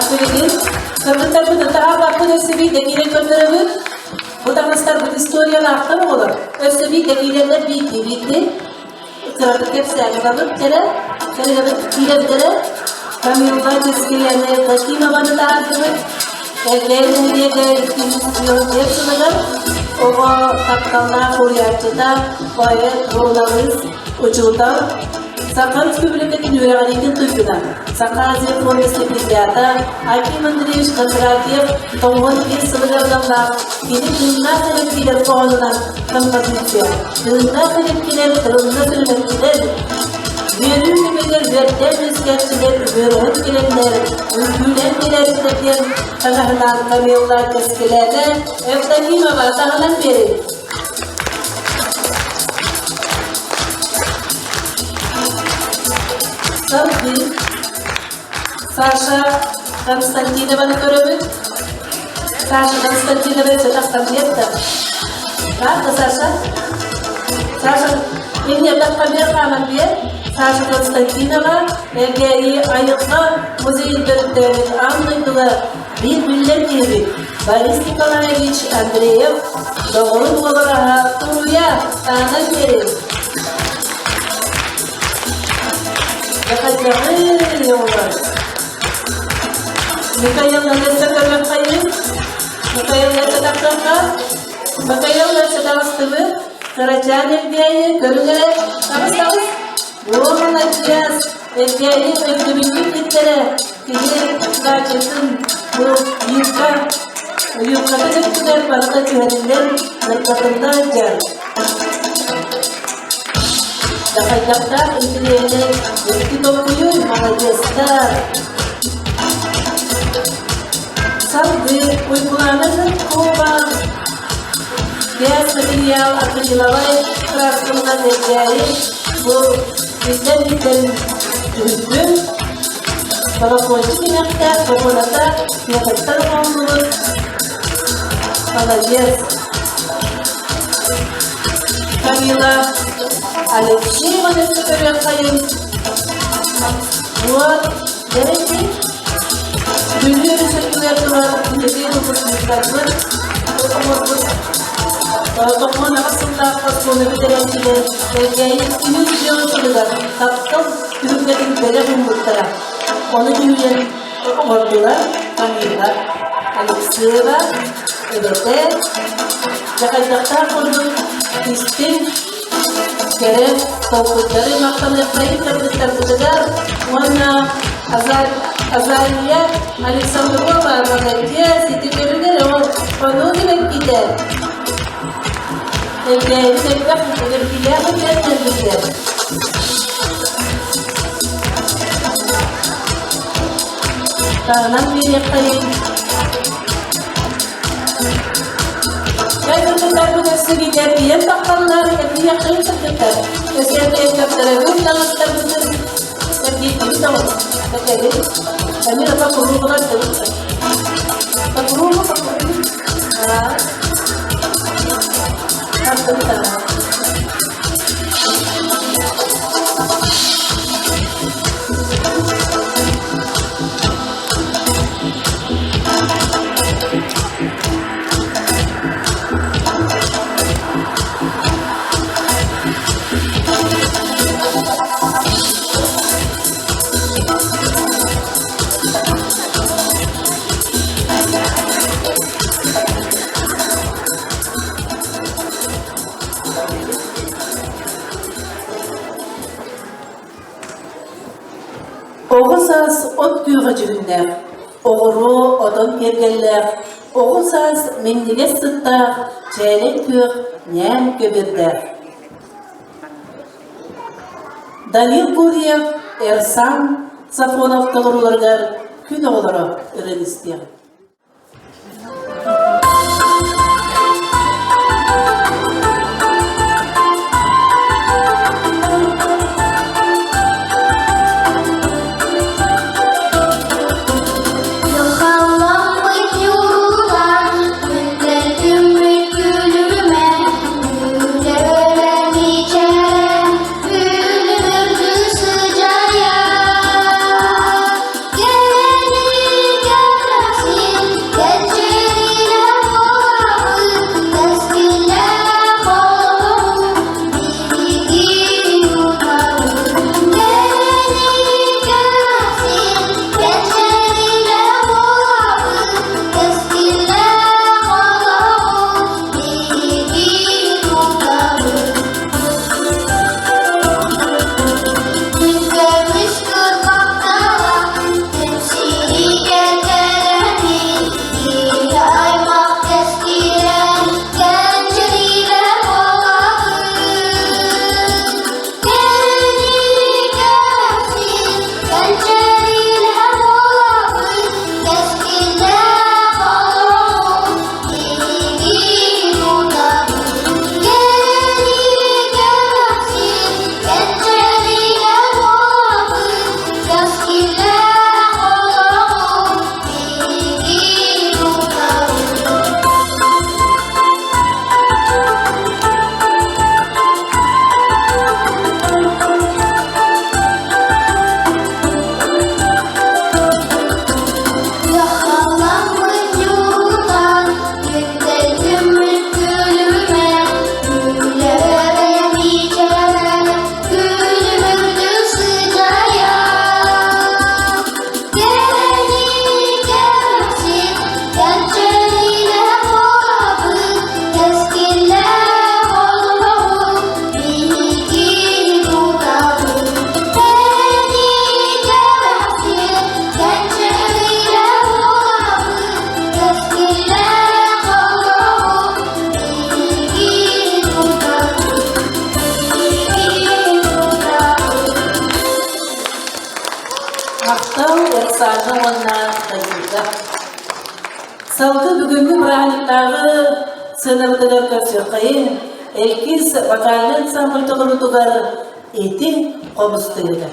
Билигин кыргыттарбыт ытаҕа баппыт өссө биир киирэн көрдөрөбүт. Бу таҥастарбыт историялаахтар оҕолор. Өссө биир киирэннэр биирдии-биирдии кыратык кэпсээн ылабыт кэрэ, кэрэлэбит киирэрдэрэ Камилла Кэскилэни Такимованы таһаардыбыт. Элбээн нэһилиэгэ 205 сылыгар оҕо тапталлаах суруйааччыта, поэт, суруналыыс, учуутал, Саха Республикатын үөрэҕириитин туйгуна, Саха Азия фонда стипендиата Аким Андреевич Кондратьев 95 сылыгар аналлаах кини тыыннаах эрэпкилэр хоһоонунан композиция Тыыннаах эрэпкилэр тылынна сүрүнэттилэр Үөрүү кэмигэр үөрдээх үөскээччилэр үөрөһөн кэлэннэр, үҥкүүлээн кэлээччилэр диэн таҥаһынаан Камилла Кэскилээтэ Евдокимова таһынан биэрин. Салгыы Саша Константинованы көрөбүт. Саша Константинова өтө тахсан Правда, Саша? Саша, мен таххан бер хааман биэр. Саша Константинова Элгээйи айылҕа музейын төрүттээбит аан дойдуга биир биллэр киһибит Борис Николаевич Андреев доҕорун уобараһа Туруйа таанан биэрин. Дьахайдаҕы оҕолор. Михаил Лариса көрүөххэйин. Михаил Лариса тахсыахха. Михаил Лариса таҕыстыбыт. Кырачаан Элгээйи көрүҥэрэ таҕыс таҕыс. Уолан-адьас Элгээйи өйдөбүнньүк иттэрэ киһи даачатын бу юбка юбкатын өттүгэр барыта түһэриллэн нырбатылла сылдьар. Дахайдахтаах интириэһинэй икки толкуйуй маладьыастар. Салгыы Уйгулаана Жиркова Газ материал акриловай краскалынан эргээри бу биллэн биллэн түһүллүн колокольчик имэхтээх бобуната миэхэттэн оҥоһуллубут молодец Камила Алексеева өссө көрүөххэйин вот дэрити Бүлүү өрүс турар биһиги выпускниктарбыт оҥорбут 98 сыллаахха оскуола бүтэрээччилэр Элгээйи күнүн дьон сылыгар таптал түһүлгэтин бэлэх ууммуттара. Ону түһүйэн оҥордулар Камила Алексеева, эбэтэ, дьахайдахтаах курдук истиҥ кэрэ толкуйдары махтаныахтайын кыргыттарбытыгар уонна Азалия Александрова молодец, ити көрүнэр ол хонуу килэккитэ. Элгээйи элбэх элбилээх үлэлэрбитэ. Таһынан биэриэххэйин Кыргыттарбыт өссө биитэрбийэн таххаллар, эргийэххин сырдыктар. Өссө эргийэхтэрэ таҥастарбытын эргийдибит оҕус. Этэбит. Эмир апа куруубалар дыбыттар. Покуруубу покуруубу. Аа. Тартыбыт Оҕо саас от күөҕэ дьүһүннээх, оҕуруо отон киэргэллээх, оҕо саас минньигэс сыттаах, чээлэй күөх ньээм көбүөрдээх. Данил Гурьев, Эрсан Сафонов толорууларыгар күн оҕолоро ырыаны истиэҕэ. Йохалламмыт ньуурунан, күндэлтүммүт күлүмэ, күлэрэ мичээрэ, күлүмүрдүү сыдьайа. Кэрэни кэрэхсии. уонна Дайыыга. Салгыы бүгүҥҥү бырааһынньыктааҕы сыанабытыгар көрсүөххэйиҥ Элкис вокальнай ансамбль толоруутугар ити хомус тыыта.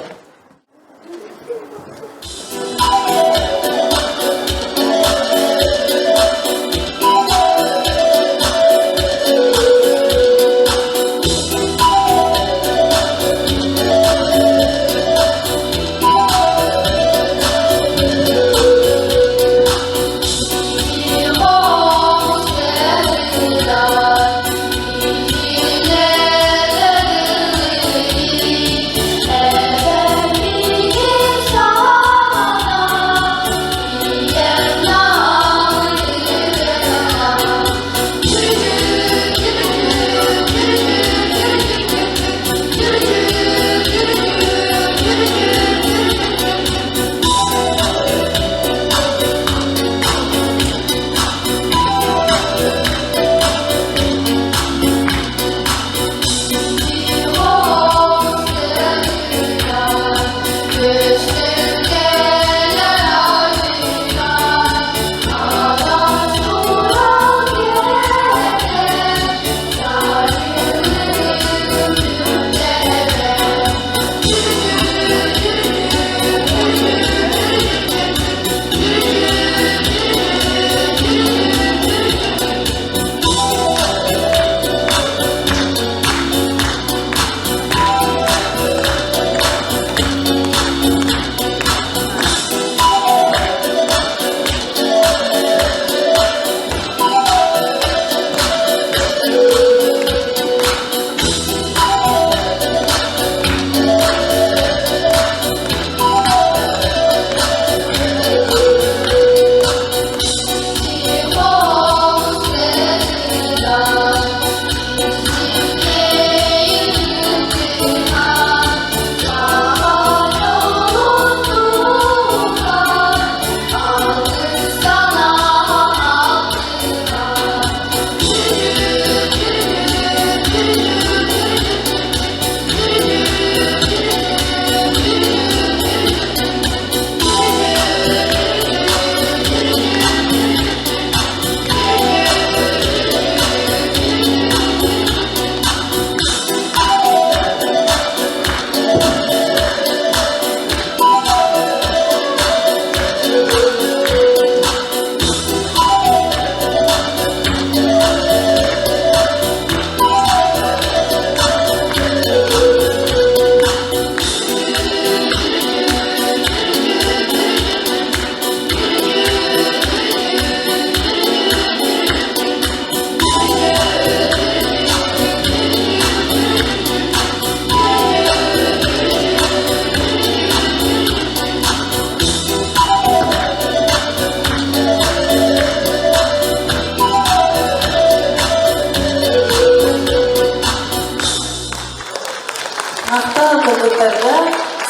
Махтал кыргыттарга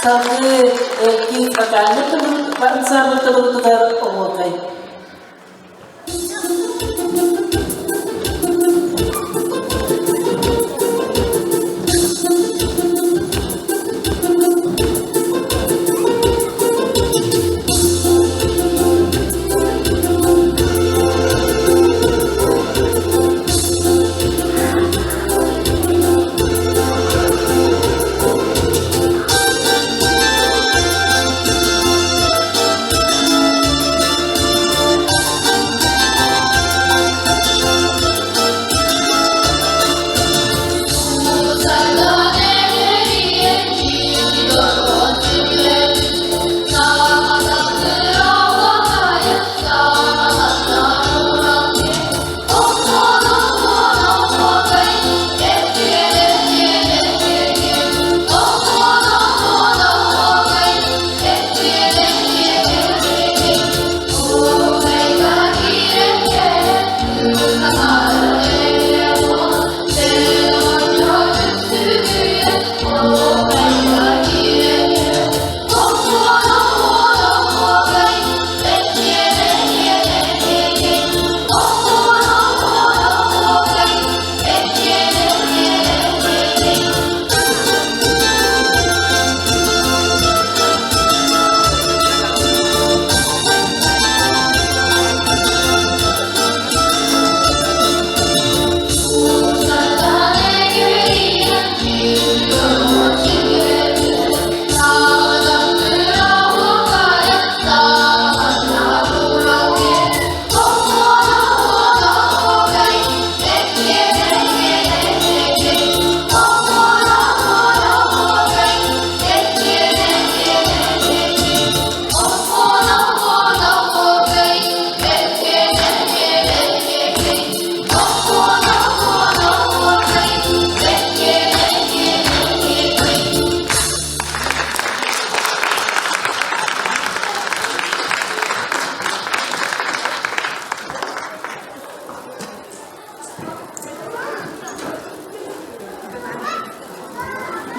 салгыы Эркин вокальнай ансамбль толоруутугар оһуокай.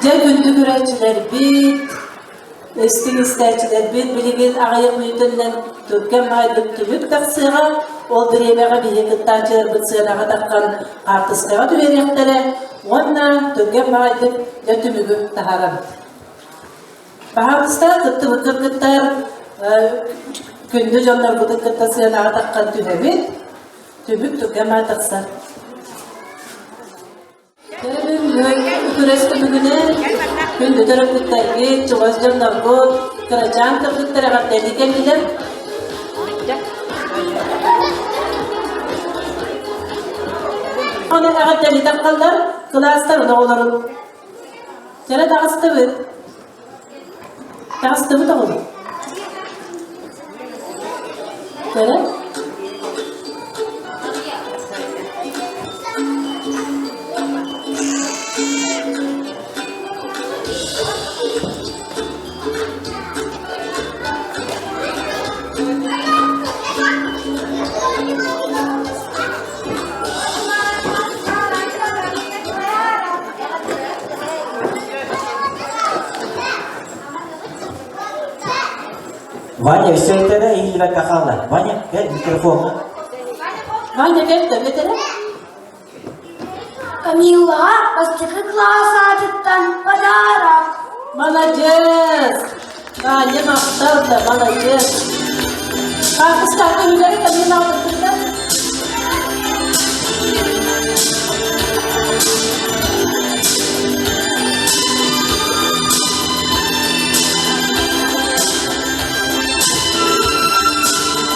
Дьэ күндү көрөөччүлэрбит, истиҥ истээччилэрбит билигин аҕыйах мүнүүтэнэн түргэн баҕайытык түмүк тахсыаҕа. Ол бириэмэҕэ биһиги кыттааччыларбыт сыанаҕа таххан хаартыскаҕа түһэриэхтэрэ уонна түргэн баҕайытык дьэ түмүгү таһаарабыт. Баһаалыста кыттыбыт кыргыттар күндү дьоннорбутун кытта сыанаҕа таххан түһэбит. Түмүк түргэн баҕайы тахсар. Күрэс түмүгүнэн күндү төрөппүттэргит, чугас дьонноргут, кырачаан кыргыттар эҕэрдэлии кэллилэр. Онон эҕэрдэлии таххаллар кылаастарын оҕолорун. Кэрэ таҕыстыбыт. Таҕыстыбыт оҕолор. Кэрэ. Ваня, все это или кахала. Ваня, кэл микрофон. Ваня, кэл да, Камила бастакы кылаас аатыттан подарок. Молодец! Ваня махтал да, молодец. Хаартыскаҕа үлэри Камила албыттар.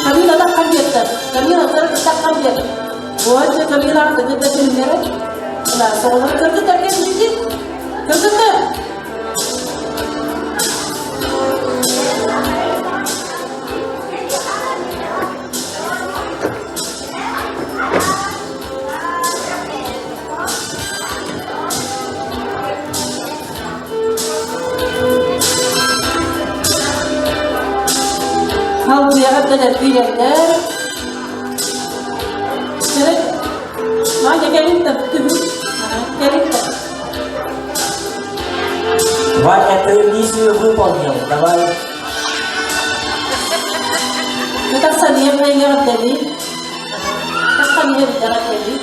Камила таххан биэрдэ. Камила таххан биэрдэ. Уонча Камила кытта түннэрэ. Соҕолор кыргыттар кэлбитин. Кыргыттар! Халбыйаҕа кэлэр Ваня, кэлин Кэлин Ваня, ты миссию выполнил. Давай. Тахсан иэҕэрдэли. Тахсан иэҕэрдэли.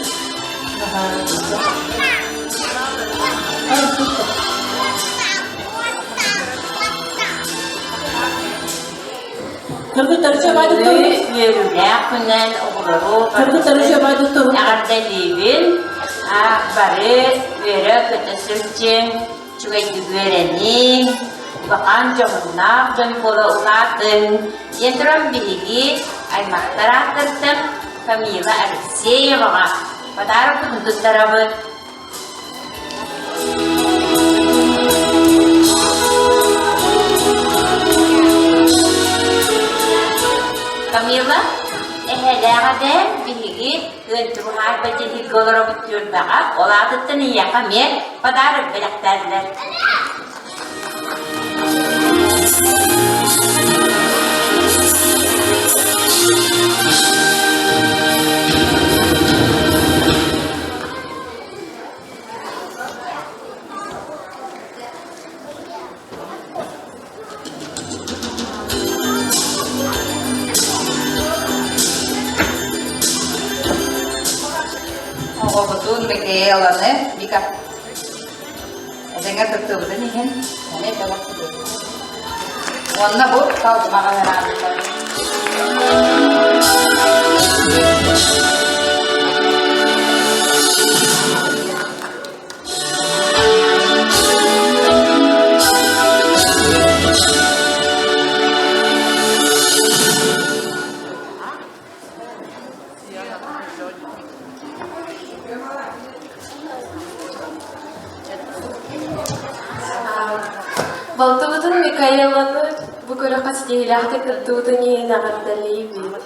Үөрүүлээх күнэн оҕолору эҕэрдэлиибин. Бары үөрэ-көтө сылдьыҥ, үчүгэйдик үөрэниҥ, улахан дьоһуннаах дьон буола улаатыҥ диэн туран биһиги аймахтар ааттарыттан Камила Алексееваҕа подарокпытын туттарабыт. Камила, эһэлээх эбээ биһиги Ыанчыбыһаарба дьиһиггэ олоробут түөлбэҕэ, ол аатыттан ийэхэ эмиэ подарок бэлэхтээтилэр. Оҕобутун Микаэланы Вика этэҥҥэ кыттыбытын иһин эмиэ бэлэхтиир. Уонна бу талдымаҕа ыраабыттар. Балтыбытын Микаэланы бу күрэххэ ситиһиилээхтик кыттыбытын иһин эҕэрдэлиибит.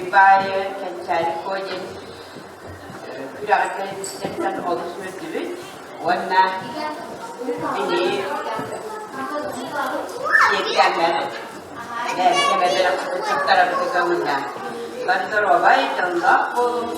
Үчүгэй баайы Кэнчээри Куо диэн күрэҕи кэлбититтэн олус үөрдүбүт уонна били сиэккэҥҥэ бэйэбит туттарабытыгар уонна бары доруобай, дьоллоох буолуҥ.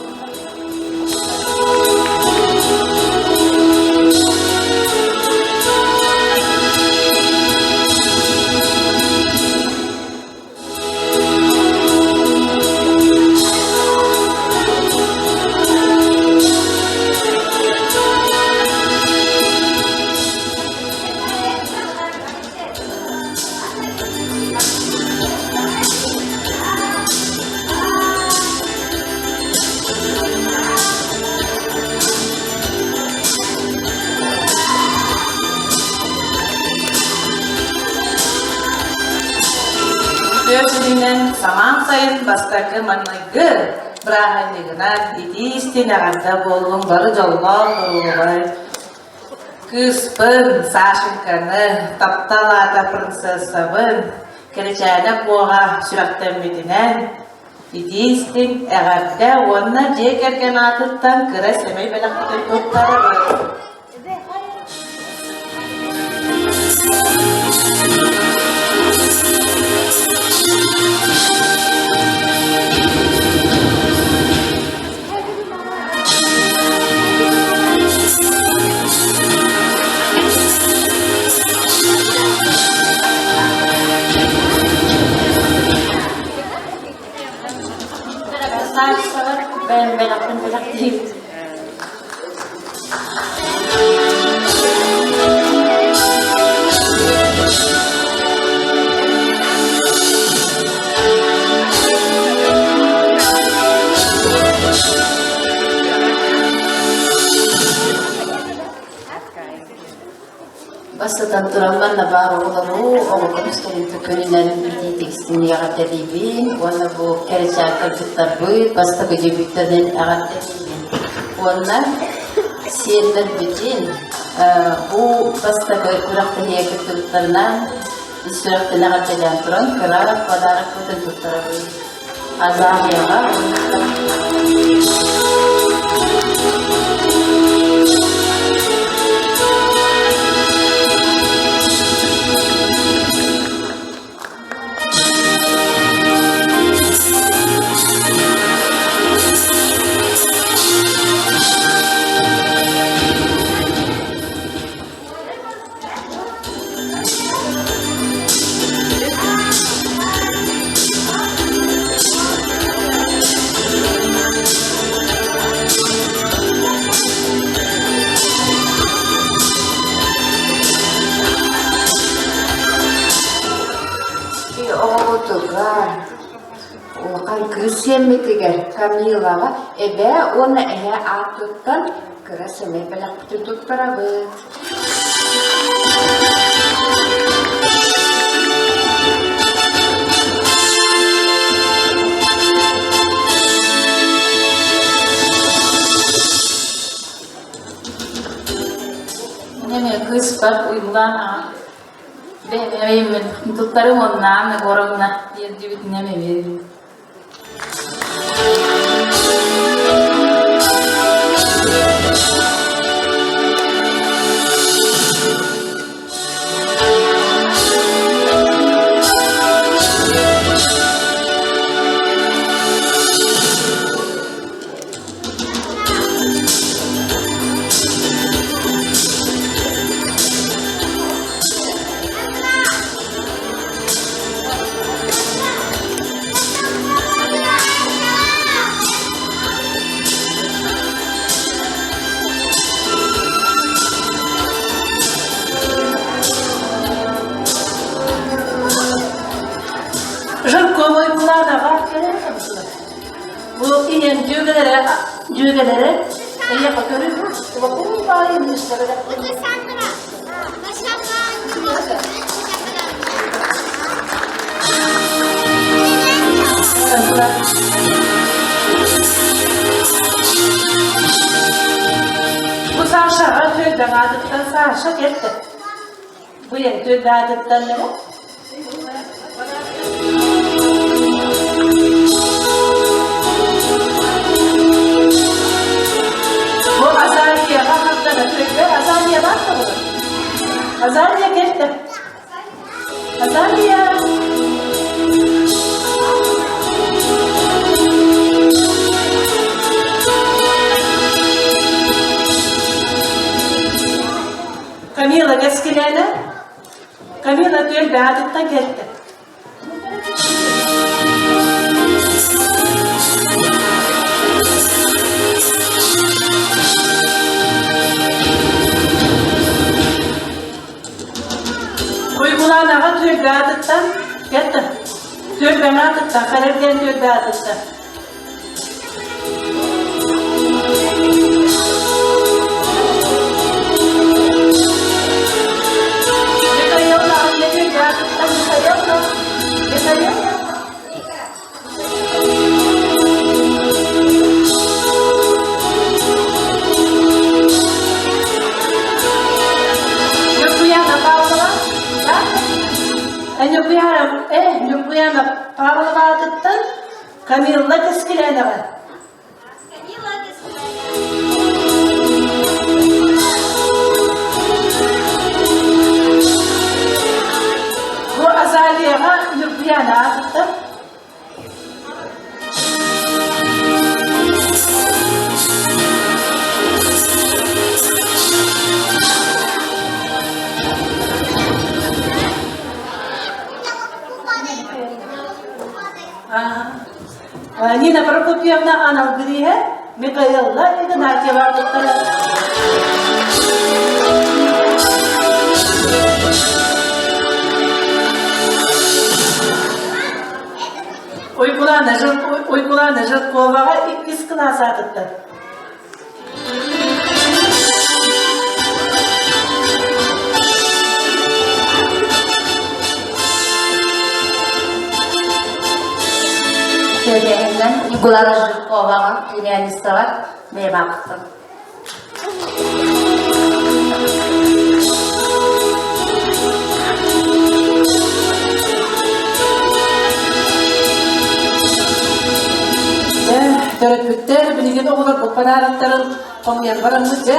Үтүө күнүнэн самаан сайын бастакы маҥнайгы бырааһынньыгынан итии-истиҥ эҕэрдэ буоллун бары дьоллоох доруобай Кыыспын Сашеньканы, таптал аата принцессабын, Кэрэчээнэ Куоҕа сүрэхтэммитинэн итии-истиҥ эҕэрдэ уонна дьиэ кэргэн аатыттан кыра сэмэй бэлэхпитин туттарабыт. Бэйэм бэлэхпин бэлэхтиибин. Бастатан туран манна баар оҕолору оҕо көмүскэлин күнүнэн итиитик-истиҥник эҕэрдэлиибин уонна бу кэрэчээн кыргыттарбыт бастакы дебюттарын эҕэрдэлиибин. Уонна сиэннэрбитин бу бастакы күрэхтэһиигэ кыттыбыттарынан ис сүрэхтэн эҕэрдэлээн туран кыра подарокпытын туттарабын. Азалияҕа Оҕобутугар улахан кыыс сиэммитигэр Камилаҕа эбээ уонна эһээ аатыттан кыра сэмэй бэлэхпитин туттарабыт. Неме кыыспар уйгулаан бэйэммин туттарым уонна Анна Егоровна диэн эмиэ Жирковой Буланаҕа кэлэн Бу ийэм дьүөгэлэрэ дьүөгэлэрэ эйиэхэ көрүҥ улахан баайы Бу Сашаҕа түөлбэҥ аатыттан Саша кэлтэ. Бу ийэм түөлбэ аатыттан эрэ. Азалия кэлтэ. Азалия! Камила кэскилээнэ. Камила түөлбэ аатыттан кэлтэ. Уйгулаанаҕа түөлбэ аатыттан кэлтэ. Түөлбэҥ аатыттан, Харардиан түөлбэ аатыттан. Ньургуяна Павлова, да? Ньургуяна, Ньургуяна Павлова аатыттан Камилла Кэскилээнэҕэ. Бу Азалияҕа Ньургуяна аатыттан. Нина Прокопьевна анал бирииһэ Михаилла Игнатьева туттара. Уйгулаана Жирковаҕа иккис кылаас аатыттан. Тиэргэнинэн Ньукулаана Жирковаҕа племянницаҕа бэйэм аахтым. Төрөппүттэр билигин оҕолорбут подароктарын хомуйан бараммыт дьэ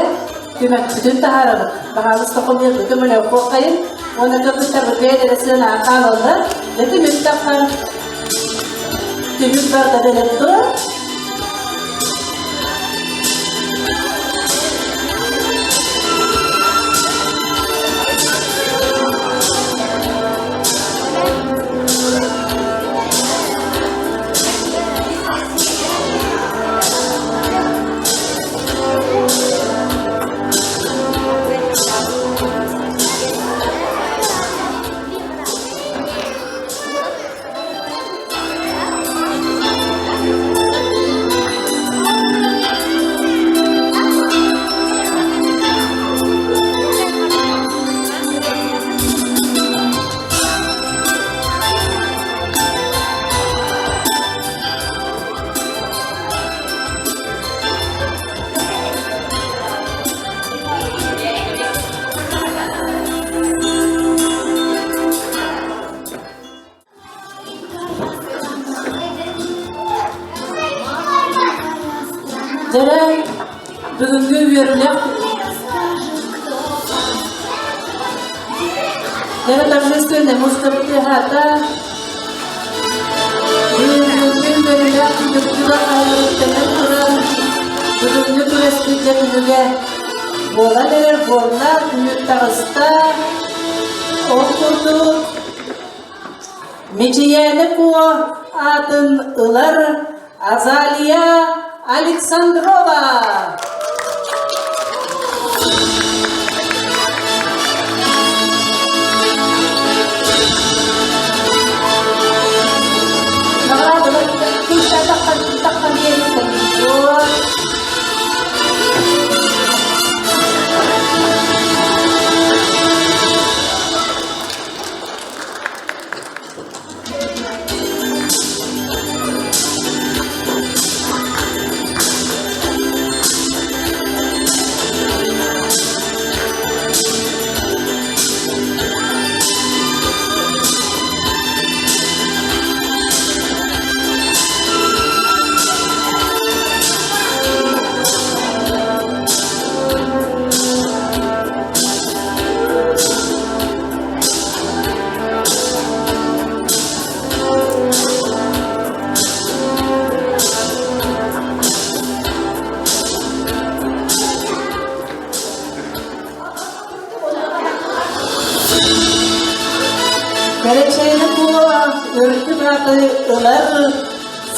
түмэппитин таһаарабыт. Баһаалыста хомуйарга көмөлөөххайын уонна кыргыттарбыт бэйэлэрэ сыанаан хаалаллар. Дьэ түмүк таххан түмүк барда бэлэм турар. Дьэ, бүгүҥҥү үөрүүлээх Дьэ, торжественный музыка Бүгүҥҥү үөрүүлээх түмүктүүр аһылыктанан туран, бүгүҥҥү күрэспит дьэ түмүгэ буолан эрэр буолла, түмүк таҕыста. Ол курдук Мичийээнэ Куо аатын ылар Азалия Александрова. Кэрэчээни буо үрдүк ааты ылар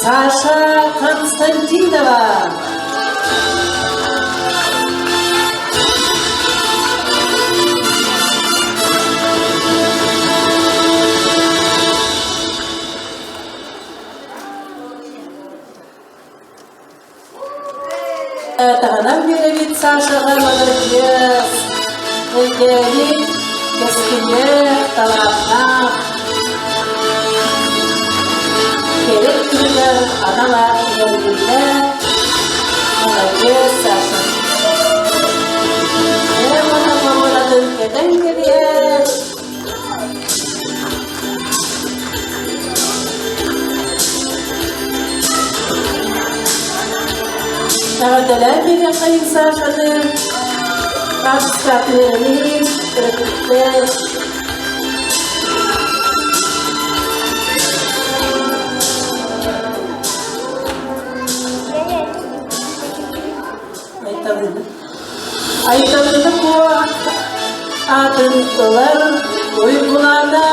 Саша Константинова. Таһынан биэрэбит Сашаҕа маладьыас, өйдөөбүт, кэскиллээх, талааннаах, кэлэр күнүгэр анал аат иҥэриллэ. Маладьыас, Саша. Эр уонна хоруонатын кэтэн кэбиһэр. Эҕэрдэлээн биэриэххэйиҥ Сашаны, хаартыскаатыырын төрөппүттэр. Айталыына. Айталыына Куо аатын ылар Уйгулаана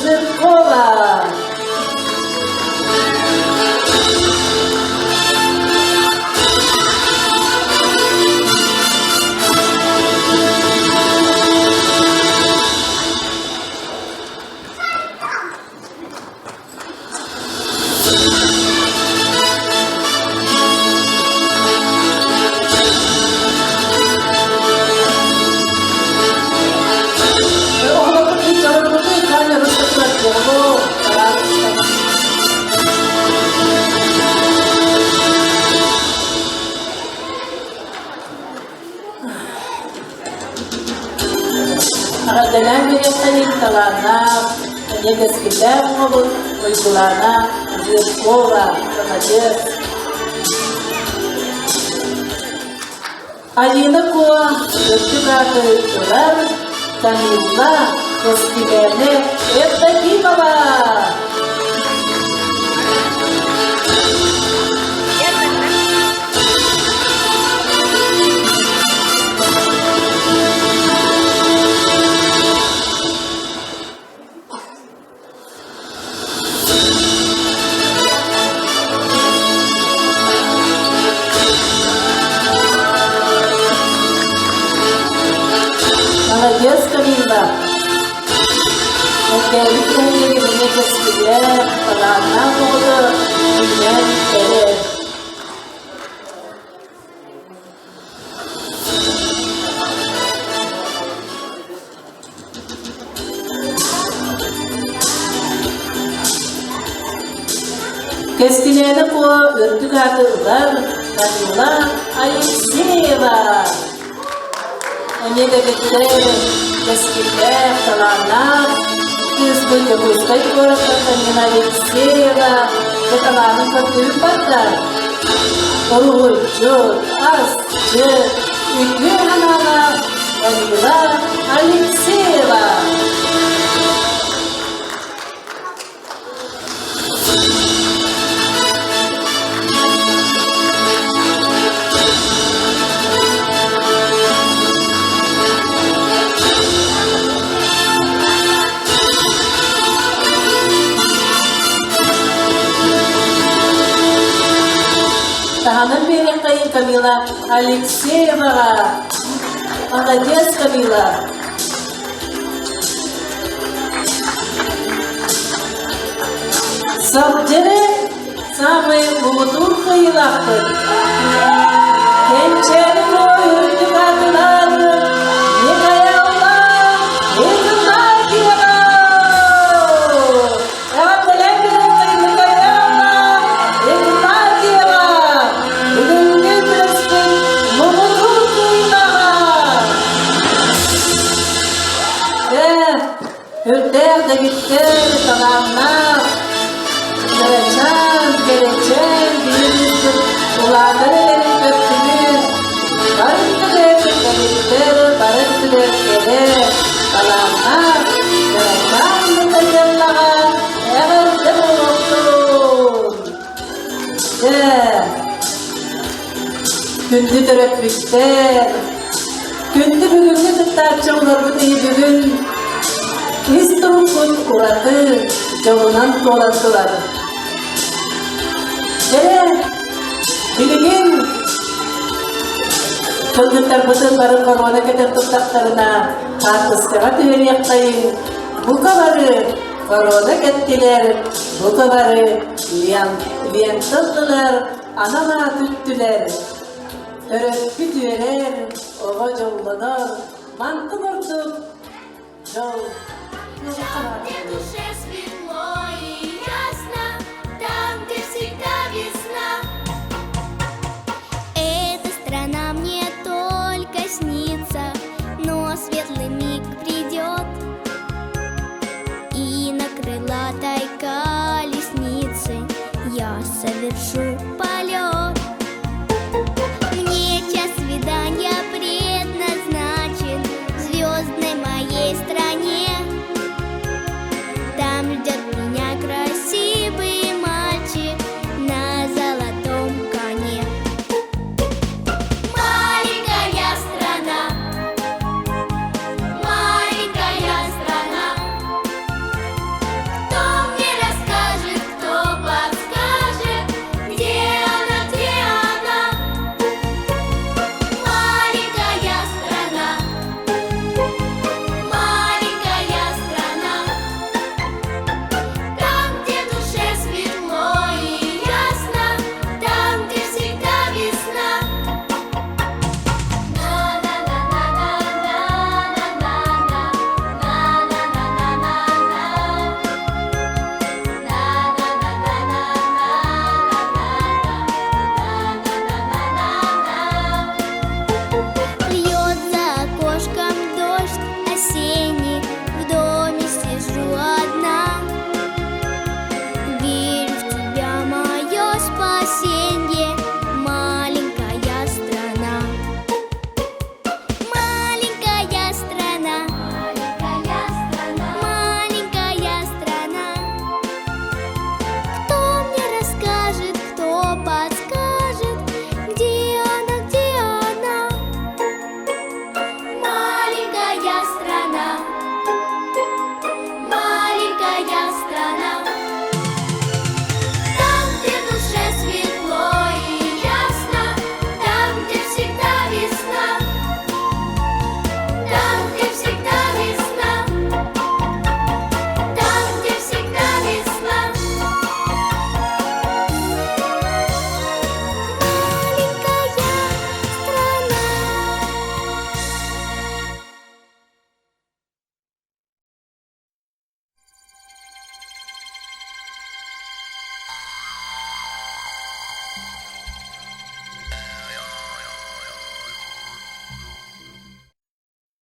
Жиркова. Эҕэрдэлээн биэриэххэйиҥ талааннаах, эмиэ кэскиллээх оҕобут Уйгулаана Жиркова, маладьыас! Алина Куо үрдүк ааты ылар Камилла Кэскилээнэ Евдокимова! Молодец, Камилла! Эрдээбит нэһилиэгин эмиэ кэскиллээх, талааннаах оҕото үүнэн эрэр. Кэскилээнэ Куо үрдүк ааты ылар Камила Алексеева. Эмиэ дэгиттэр, кэскиллээх, талааннаах кыыспыт Дьокуускай куораттан Камила Алексеева дьэ талаанын көрдөрүп барда. Уруһуйчут, асчыт, үтүө санаалаах Камила Алексеева. Таһынан биэриэххэйин Камила Алексееваҕа. Молодец, Камила! Сылдьыры саамай муҥутуур кыайыылаахпыт. Кэнчээри үрдүк аатынан Михаила Игнатьева! Эҕэрдэлээн Михаила Игнатьева! Бүгүҥҥү күрэспит муҥутуур кыайыылааҕа! Ээ, үрдээх дэгиттэр талааннаах, кэрэчээн, кэрэчээн биир улаатар эрэрин көрдүбүт. Бары өттүгэр дэгиттэр, бары өттүгэр кэрэ, талааннаах, кэрэчээн Михаилаҕа эҕэрдэ буолуохтун! Ээ, күндү төрөппүттэр, күндү бүгүҥҥү кыттааччы оҕолорбут иһи бүгүн. Ис туруккут ураты дьолунан туолан турар. Дьэ, билигин кыргыттарбытын бары корона кэтэн туттахтарына хаартыскаҕа түһэриэххэйиҥ. Бука бары корона кэттилэр, бука бары лента ыллылар, анал аат үттүлэр. Төрөппүт үөрэр, оҕо дьоллонор, мантан ордук дьол.